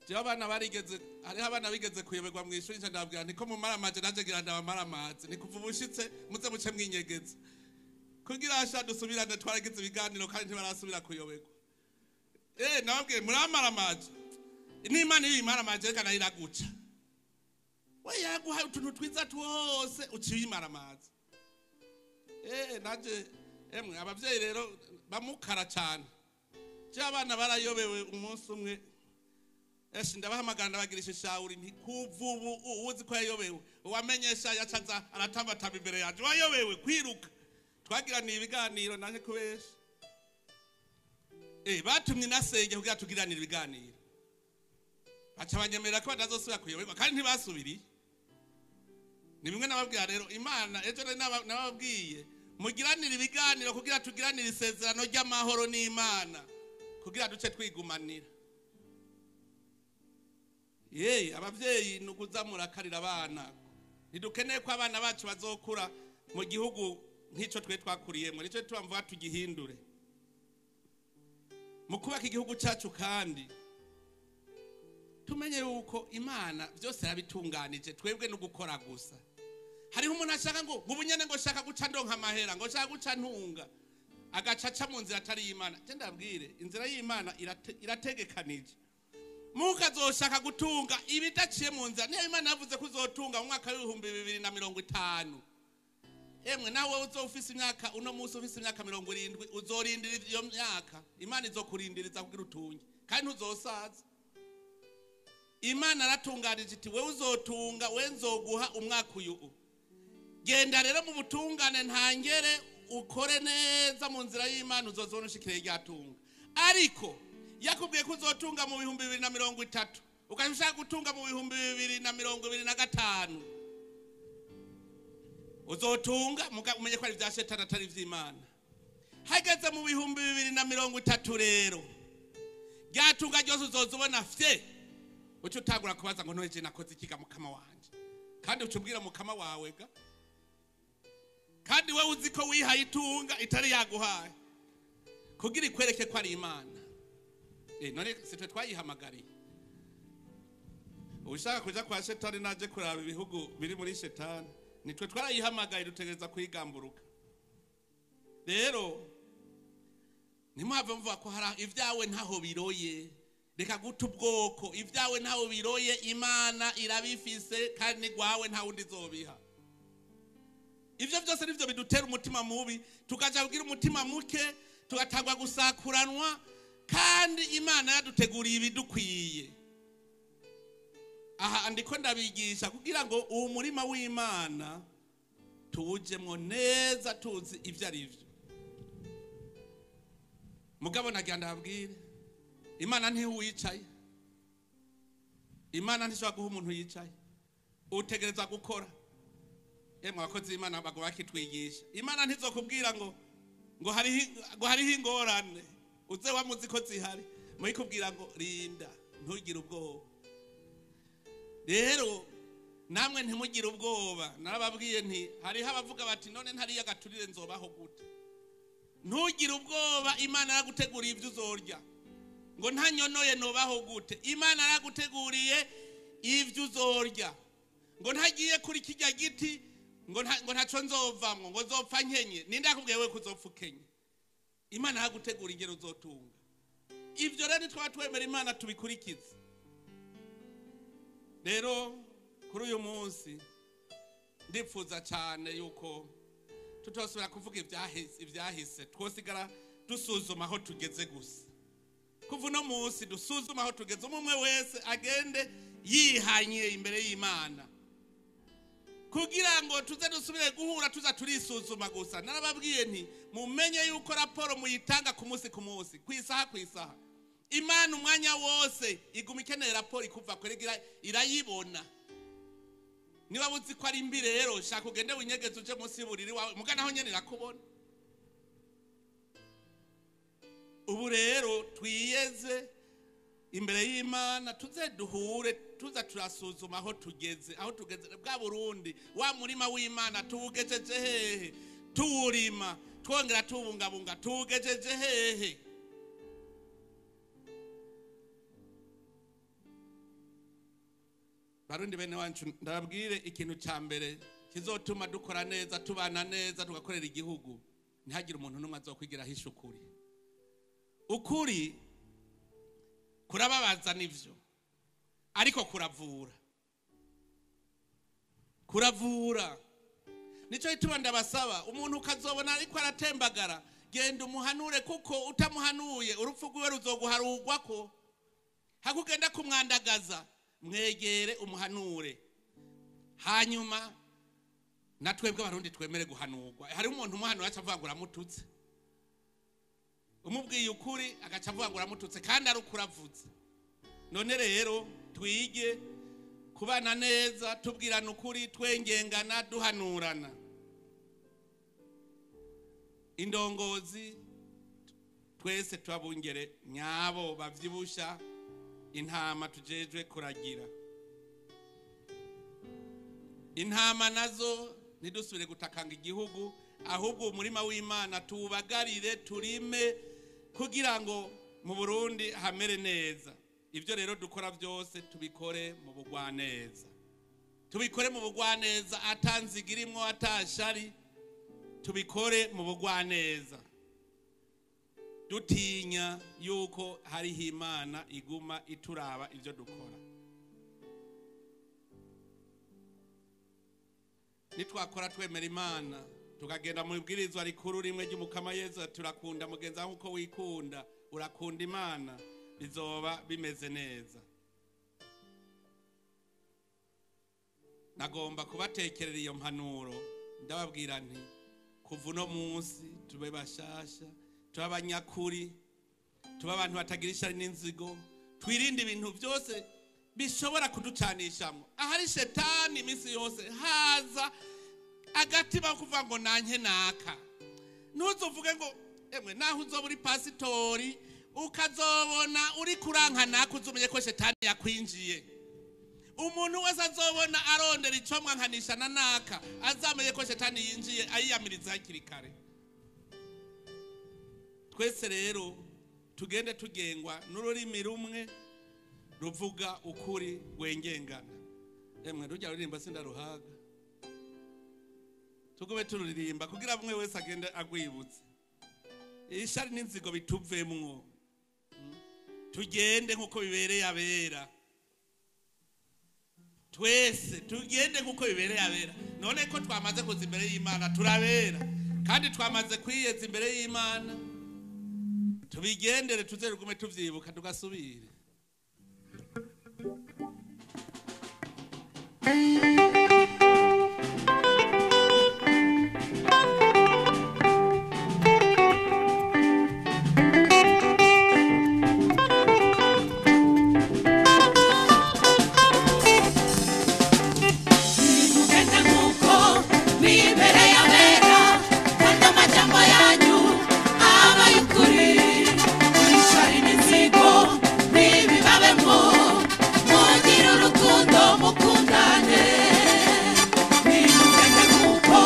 Je abana barigeze, hariho abana bigeze kuyoberwa mu ishuri, ndababwira nti ko mumaramaje naje ngira ndabamaramaze, ni kuva ubushitse muze muce mwinyegeza kugira asha dusubirane. Twaragize ibiganiro kandi ntibarasubira kuyoberwa. Nababwiye muramaramaje, n'Imana iyo imaramaje reka nayo iraguca. We yaguhaye utuntu twiza twose uciye imaramaza. Naje emwe abavyeyi rero bamukara cyane. Je abana barayobewe umunsi umwe, Eshi ndabahamagara ndabagirisha ishawuri nti kuva ubu uzi ko yayobewe, uwamenyesha yacaza aratambatamba imbere yanje, wayobewe kwiruka. Twagiraniye ibiganiro nanjye kubesha. Batumye nasenge kugira tugiranire ibiganiro, baca banyemerera ko batazosubira kuyoberwa, kandi ntibasubiriye. Ni bimwe nababwira rero, Imana ejo nababwiye mugiranire ibiganiro kugira tugiranire isezerano ry'amahoro n'Imana, kugira duce twigumanira. Yeye abavyeyi nukuza murakarira abana, ntidukeneye ko abana bacu bazokura mu gihugu nk'ico twe twakuriyemo, nico tubamvuga tugihindure mu kubaka igihugu cyacu. Kandi tumenye yuko Imana byose yabitunganije, twebwe no gukora gusa. Hariho umuntu ashaka ngo ubunyene ngo shaka guca ndonka amahera, ngo shaka guca ntunga, agaca aca mu nzira atari y'Imana. Je ndabwire, inzira y'Imana irategekanije. Mukazoshaka gutunga ibidaciye mu nzira, niyo Imana yavuze ko uzotunga mu mwaka w'ibihumbi bibiri na mirongo itanu. Emwe nawe uzofise imyaka, uno munsi ufise imyaka 70, uzorindira iyo myaka, Imana izokurindiriza kugira utunge, kandi ntuzosaza. Imana aratunganije iti wewe uzotunga, we nzoguha umwaka uyu. Genda rero mu butungane ntangere, ukore neza mu nzira y'Imana, uzozobona ushikire ryatunga. Ariko yakubwiye ko uzotunga mu 2030, ukaja ushaka gutunga mu 2025, uzotunga umenye ko ari vya shetani atari ivy'Imana. Hageze mu 2030 rero, ryatunga ryose uzozobona fye, uca utangura kubaza ngo none nakoze ikiga mukama wanje, kandi uca ubwira mukama wawe ga, kandi wewe uzi ko wihaye itunga itari yaguhaye kugira ikwereke ko ari Imana. None sitwe twayihamagariye. Ushaka kuja kwa shetani naje kuraba ibihugu biri muri shetani, nitwe twarayihamagaye, dutegereza kuyigamburuka. Rero ntimuhave muvuga ko hari ibyawe ntaho biroye. Reka guta ubwoko, ibyawe ntaho biroye, Imana irabifise kandi gwawe nta wundi izobiha. Ivyo byose nivyo bidutera umutima mubi, tukaja kugira umutima muke, tugatangwa gusakuranwa, kandi Imana yaduteguriye ibidukwiye. Aha andiko ndabigisha kugira ngo uwo murima w'Imana tuwujemwo neza, tuzi ivyo ari vyo. Mugabo nagira ndababwire, Imana ntiwicaye, Imana ntishobora guha umuntu yicaye, utegereza gukora. Emwe abakozi b'Imana bagomba bakitwigisha. Imana ntizokubwira ngo hariho ingorane, uze wamuzi ko zihari, muyikubwira ngo rinda ntugire ubwoba. Rero namwe ntimugire ubwoba. Narababwiye nti hariho abavuga bati none ntariya gaturire nzobaho gute? Ntugire ubwoba, Imana yaraguteguriye ibyo uzorya. Ngo ntanyonoye nobaho gute? Imana yaraguteguriye ibyo uzorya. Ngo ntagiye kuri kijya giti, ngo ntaco nzovamwo, ngo nzopfa nkenye. Ninde yakubwiye we kuzopfa ukenye? Imana yaragutegura ingero uzotunga. Ivyo rero twaba twemera Imana tubikurikize. Rero kuri uyu munsi ndipfuza cyane yuko tutosubira kuvuga ivyahise, twosigara dusuzuma aho tugeze gusa. Kuva uno munsi dusuzuma aho tugeze, umwe wese agende yihanye imbere y'Imana, kugira ngo tuze dusubire guhura tuza turisuzuma gusa. Narababwiye nti mumenye yuko raporo muyitanga ku munsi ku munsi, ku isaha ku isaha. Imana umwanya wose iguma ikeneye raporo ikuva kweregira irayibona. Niba uzi ko ari mbi rero, shaka ugende winyegeze uje munsi y'uburiri wawe, muga naho nyene irakubona. Ubu rero twiyeze imbere y'Imana, tuze duhure, tuza turasuzuma aho tugeze, aho tugeze bwa Burundi, wa murima w'Imana tuwugejeje hehe? Tuwurima twongera tuwubungabunga, tuwugejeje hehe? Barundi bene wacu, ndababwire ikintu ca mbere kizotuma dukora neza, tubana neza, tugakorera igihugu, ntihagire umuntu n'umwe azokwigira ahisha ukuri. Ukuri kurababaza nivyo, ariko kuravura. Kuravura. Nico gituma ndabasaba, umuntu ukazobona ariko aratembagara, genda umuhanure, kuko utamuhanuye urupfu rwiwe ruzoguharugwako. Hakugenda kumwandagaza, mwegere umuhanure. Hanyuma natwebwe abarundi twemere guhanurwa. Hari umuntu umuhanura aca avuga ngo uramututse. Umubwiye ukuri agaca avuga ngo uramututse kandi ari ukuravutse. None rero twige kubana neza, tubwirana ukuri, twengengana, duhanurana. Indongozi twese twabungere nyabo bavyibusha intama tujejwe kuragira. Intama nazo ntidusubire gutakanga igihugu, ahubwo umurima w'Imana tuwubagarire, turime kugira ngo mu Burundi hamere neza. Ibyo rero dukora byose tubikore mu bugwaneza, tubikore mu bugwaneza, atanzigirimwo atashari, tubikore mu bugwaneza, dutinya yuko hariho Imana iguma ituraba ibyo dukora. Nitwakora twemera Imana, tukagenda mu ibwirizwa rikuru rimwe ry'Umukama Yezu, turakunda mugenzi wawe uko wikunda, urakunda Imana, bizoba bimeze neza. Nagomba kubatekerera iyo mpanuro, ndababwira nti kuva uno munsi tube bashasha, tube abanyakuri, tube abantu batagira ishari n'inzigo, twirinde ibintu byose bishobora kuducanishamo. Ahari shetani iminsi yose haza agatima kuvuga ngo nanke naka. Ntuzovuge ngo emwe naho uzoba uri pasitori ukazobona uri kuranka naka, uzumenye ko shetani yakwinjiye. Umuntu wese azobona arondera ico mwankanisha na naka, azamenye ko shetani yinjiye, ayiyamiriza hakiri kare. Twese rero tugende tugengwa n'ururimi rumwe ruvuga ukuri rwengengana. Emwe rujya ruririmba sindaruhaga, tugube tururirimba kugira bumwe wese agende agwibutse. Ishari n'inzigo bituvemwo, tugende nkuko bibereye abera. Twese tugende nkuko bibereye abera. None ko twamaze kuza imbere y'Imana turabera, kandi twamaze kwiyeza imbere y'Imana, tubigendere tuzerugume tuvyibuka tugasubire. Nimugende nk'uko bibereye abera, kandi amajambo yanyu aba ay'ukuri. Ishari n'inzigo ntibibabemwo, mugire urukundo mukundane. Nimugende nk'uko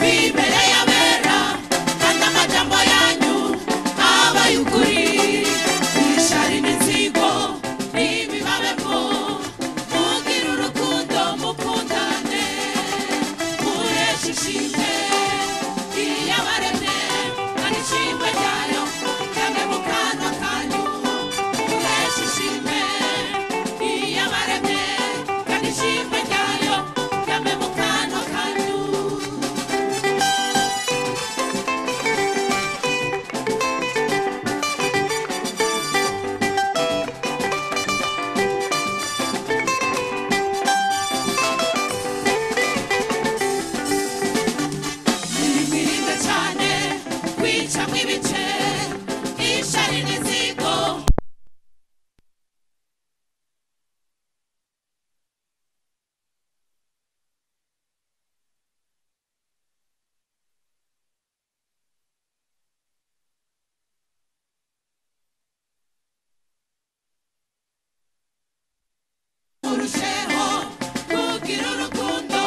bibereye abera, kandi amajambo yanyu aba ay'ukuri. Ishari n'inzigo ntibibabemwo, mugire urukundo mukundane. Muheshe ishimwe iyabaremye, kandi ishimwe ryayo ryame mu kanwa kanyu. Muheshe ishimwe iyabaremye, kandi ishimwe ryayo ryame mu kanwa kanyu. Mwirinde cyane kwicamwo ibice, ishari n'inzigo. Murusheho kugira urukundo,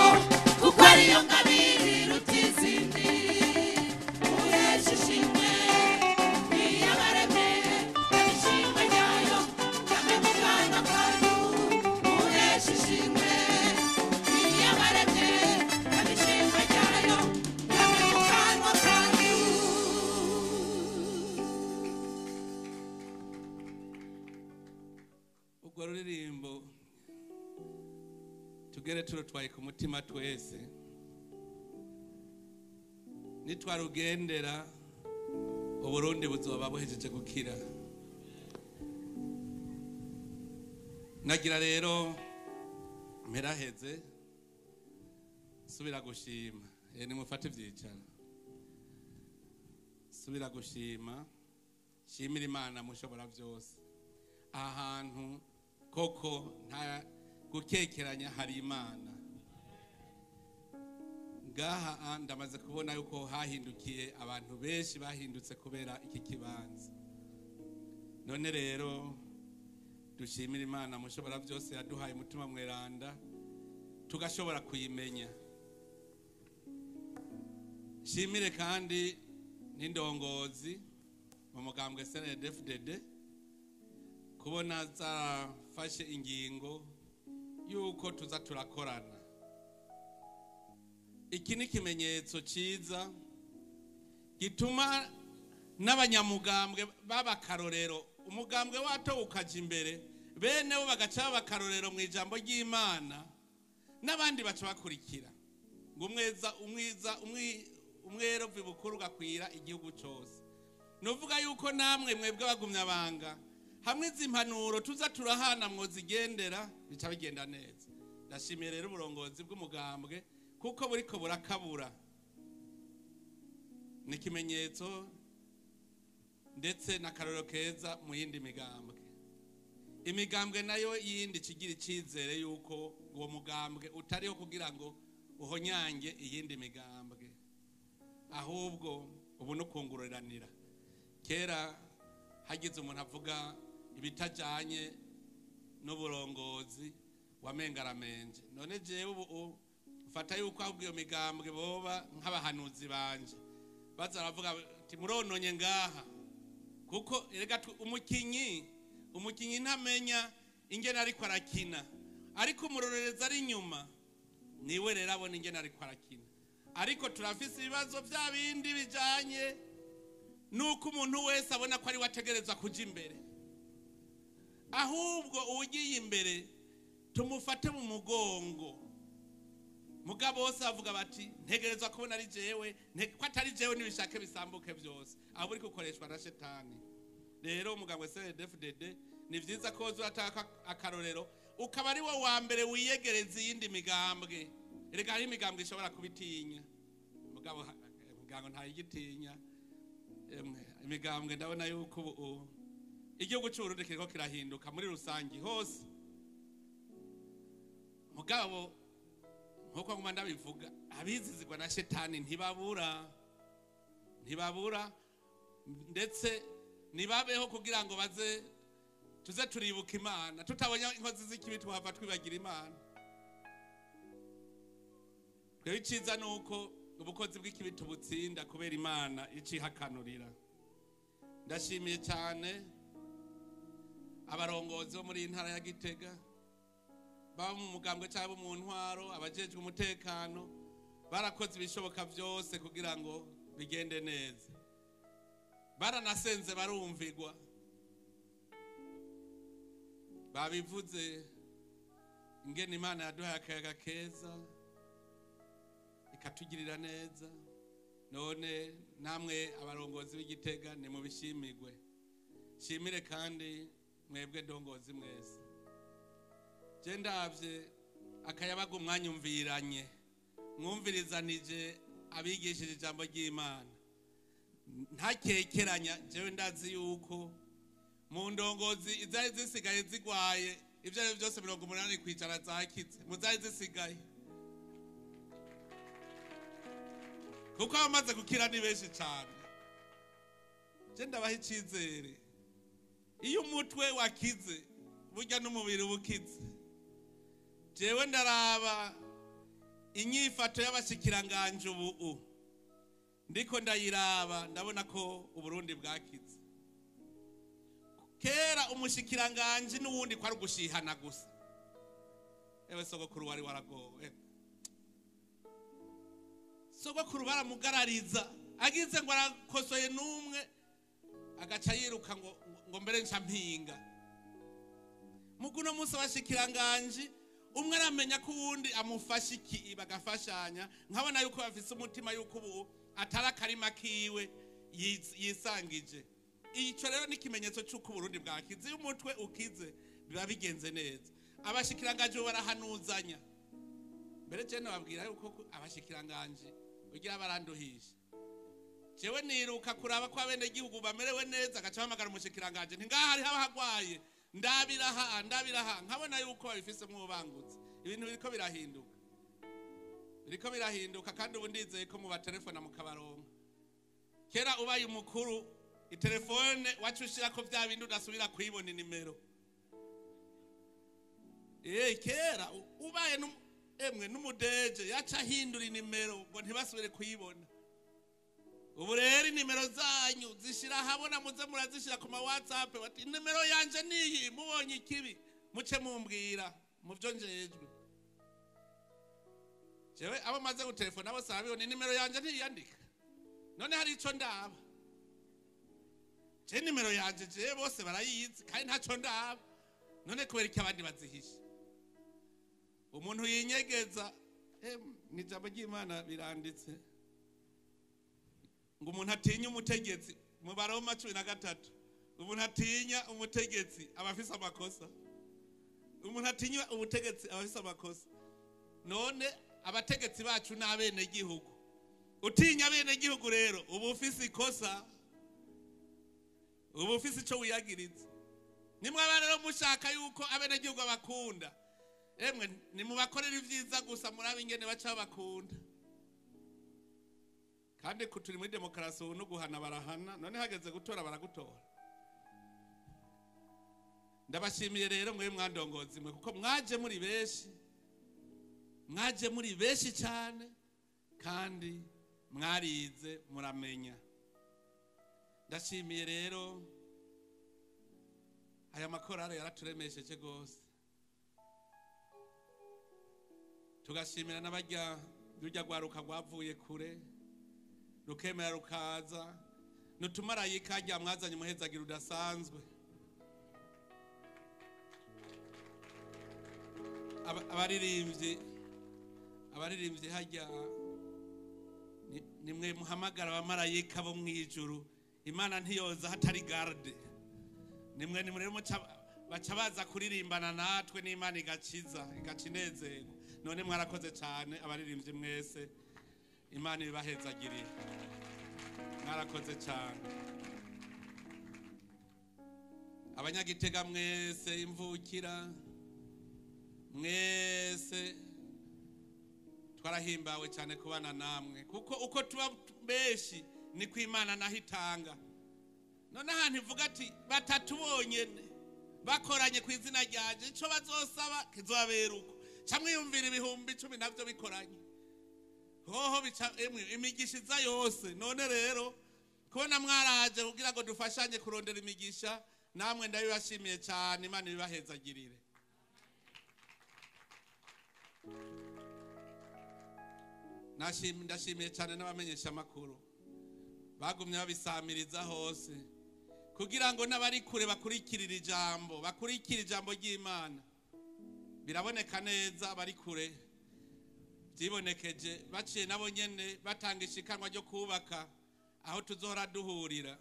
kuko ariyo ngabire iruta izindi. Muheshe ishimwe iyabaremye, kandi ishimwe ryayo ryame mu kanwa kanyu. Muheshe ishimwe iyabaremye, kandi ishimwe ryayo ryame mu kanwa kanyu. Urwo ruririmbo tugere turutwaye ku mutima twese, nitwarugendera Uburundi buzoba buhejeje gukira. Nagira rero mperaheze subira gushima, nimufate ivyicaro, subira gushima Shimira Imana mushobora byose. Aha hantu koko nta gukekeranya, hari Imana ngaha. Ndamaze kubona yuko hahindukiye abantu benshi, bahindutse kubera iki kibanza. None rero dushimira Imana mushobora byose yaduhaye umutima mweranda tugashobora kuyimenya. Shimire kandi n'indongozi mu mugambwe CNDD-FDD kubona zarafashe ingingo yuko tuza turakorana. Iki ni ikimenyetso cyiza gituma n'abanyamugambwe b'abakarorero, umugambwe wato ukaja imbere, bene bo bagaca b'abakarorero mu ijambo ry'Imana, n'abandi baca bakurikira. Ngo umweza umwiza umwero bukuru ugakwira igihugu cyose. Nuvuga yuko namwe mwebwe bagumyabanga hamwe izi mpanuro tuza turahana mwozigendera, bica bigenda neza. Ndashimiye rero uburongozi bw'umugambwe kuko buriko burakabura, ni ikimenyetso ndetse n'akarorero keza mu yindi migambwe. Imigambwe nayo yindi kigira icyizere yuko uwo mugambwe utariho kugira ngo uhonyange iyindi migambwe, ahubwo ubu no kungururanira. Kera hagize umuntu avuga ibitajanye n'uburongozi wamengaramenje. None jewe ubu mfata yuko ahubwo iyo migambwe boba nk'abahanuzi banje, baza baravuga ati murononye ngaha, kuko erega umukinyi ntamenya ingene ariko arakina, ariko umurorereza ari inyuma niwe rero abona ingene ariko arakina. Ariko turafise ibibazo vya bindi bijanye nuko umuntu wese abona ko ari we ategerezwa kuja imbere. Ahubwo ugiye imbere tumufate mu mugongo. Mugabo bose bavuga bati ntegerezwa kubona ari jewe, ko atari jewe nibishake bisambuke byose. Aho uri gukoreshwa na shetani. Rero umugambwe CNDD-FDD ni vyiza ko uzataka akarorero, ukaba ari wo wa mbere wiyegereza iyindi migambwe. Erega hari imigambwe ishobora kubitinya, mugabo muganga ntayigitinya. Imigambwe ndabona yuko ubu igihugu cy'u Burundi kiriko kirahinduka muri rusangi hose. Mugabo nkuko nguma ndabivuga, abizizigwa na shetani ntibabura, ndetse nibabeho kugira ngo baze tuze turibuka Imana. Tutabonye inkozi z'ikibi tuhava twibagira Imana. Twebwe iciza nuko ubukozi bw'ikibi tubutsinda kubera Imana icihakanurira. Ndashimiye cyane abarongozi bo muri iyi ntara ya Gitega, baba mu mugambwe cyangwa mu ntwaro, abajejwe umutekano barakoze ibishoboka byose kugira ngo bigende neza. Baranasenze barumvigwa, babivuze ingene Imana yaduhaye akayaga keza ikatugirira neza. None namwe abarongozi b'Igitega ni mubishimigwe. Shimire kandi mwebwe ndongozi mwese. Je ndavye akayabaga umwanya umviranye, mwumvirizanije abigishije ijambo ry'Imana ntakekeranya. Jewe ndazi yuko mu ndongozi izari zisigaye zigwaye ivyo ari byose 80% zakize mu zari zisigaye, kuko abamaze gukira ni benshi cyane. Je ndabaha icizere, iyo umutwe wakize burya n'umubiri ubukize. Jewe ndaraba inyifato y'abashikiranganje ubu ndiko ndayiraba, ndabona ko Uburundi bwakize. Kera umushikiranganje n'uwundi kwari gushihana gusa. Ewe sogokuru wari waragowe, sogokuru baramugarariza agize ngo arakosoye n'umwe agaca yiruka ngo mbere nca mpinga. Muguno munsi abashikiranganje umwe aramenya ko uwundi amufasha iki, bagafashanya. Nkabona yuko bafise umutima yuko ubu atari akarima kiwe yisangije. Ico rero ni ikimenyetso c'uko Uburundi bwakize. Iyo umutwe ukize biba bigenze neza. Abashikiranganje barahanuzanya. Mbere je nababwira yuko abashikiranganje ugira baranduhisha. Jewe niruka kuraba ko abenegihugu bamerewe neza, agaca bahamagara umushikiranganji nti ngaha hariho abahagwaye, ndabiraha ndabiraha, nkabona yuko babifisemwo ububangutse. Ibintu biriko birahinduka, biriko birahinduka, kandi ubu ndizeye ko mubaterefona mukabaronka. Kera ubaye umukuru itelefone waca ushirako vya bindi udasubira kuyibona inimero. Kera ubaye emwe n'umudeje yaca ahindura inimero ngo ntibasubire kuyibona. Ubu rero inimero zanyu zishira ahabona, muze murazishira ku ma WhatsApp, bati inimero yanje niyi, mubonye ikibi muce mumbwira muvyo njejwe. Jewe abo maze gutelefona bose barabibona, inimero yanje ntiyandika. None hari ico ndaba? Je nimero yanje je bose barayizi kandi ntaco ndaba. None kubera iki abandi bazihisha? Umuntu yinyegeza, ni ijambo ry'Imana biranditse ngo umuntu atinya umutegetsi, mu Baroma 13, umuntu atinya umutegetsi aba afise amakosa. Umuntu atinya ubutegetsi aba afise amakosa. None abategetsi bacu ni abenegihugu. Utinya abenegihugu rero uba ufise ikosa, uba ufise ico wiyagiriza. Nimwaba rero mushaka yuko abenegihugu babakunda, emwe nimubakorera ivyiza gusa, murabe ingene baca babakunda. Kandi turi muri demokarasi ubu, no guhana barahana, none hageze gutora baragutora. Ndabashimiye rero mwe mwandongozi mwe, kuko mwaje muri benshi, mwaje muri benshi cyane, kandi mwarize muramenya. Ndashimiye rero aya makorale yaraturemesheje gose. Tugashimira n'abarya rujya rwaruka rwavuye kure rukemera rukaza, nutumarayika rya mwazanye umuhezagira udasanzwe. Abaririmbyi hajya nimwe muhamagara abamarayika bo mwijuru. Imana ntiyoza hatari garde. Nimwe nimwe baca baza kuririmbana natwe n'Imana igakiza, igacinezerwa. None mwarakoze cyane abaririmbyi mwese, Imana ibahezagirire. Mwarakoze cyane. Abanyagitega mwese, imvukira mwese, twarahimbawe cyane kubana namwe, kuko uko tuba benshi niko Imana naho itanga. None ahantu ivuga ati batatu bonyene bakoranye ku izina ryanje, ico bazosaba kizobabera uko. Ca mwiyumvira 10,000 navyo bikoranye, hoho bica emwe imigisha iza yose. None rero kubona mwaraje kugira ngo dufashanye kurondera imigisha, namwe ndabibashimiye cyane, Imana ibibahezagirire. Ndashimiye cyane n'abamenyesha amakuru bagumye babisamiriza hose, kugira ngo n'abari kure bakurikirire ijambo, bakurikire ijambo ry'Imana. Biraboneka neza abari kure byibonekeje, baciye nabo nyene batanga ishikanwa ryo kubaka aho tuzohora duhurira.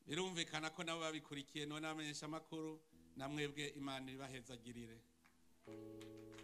Birumvikana ko nabo babikurikiye. None abamenyesha amakuru namwebwe Imana ibahezagirire.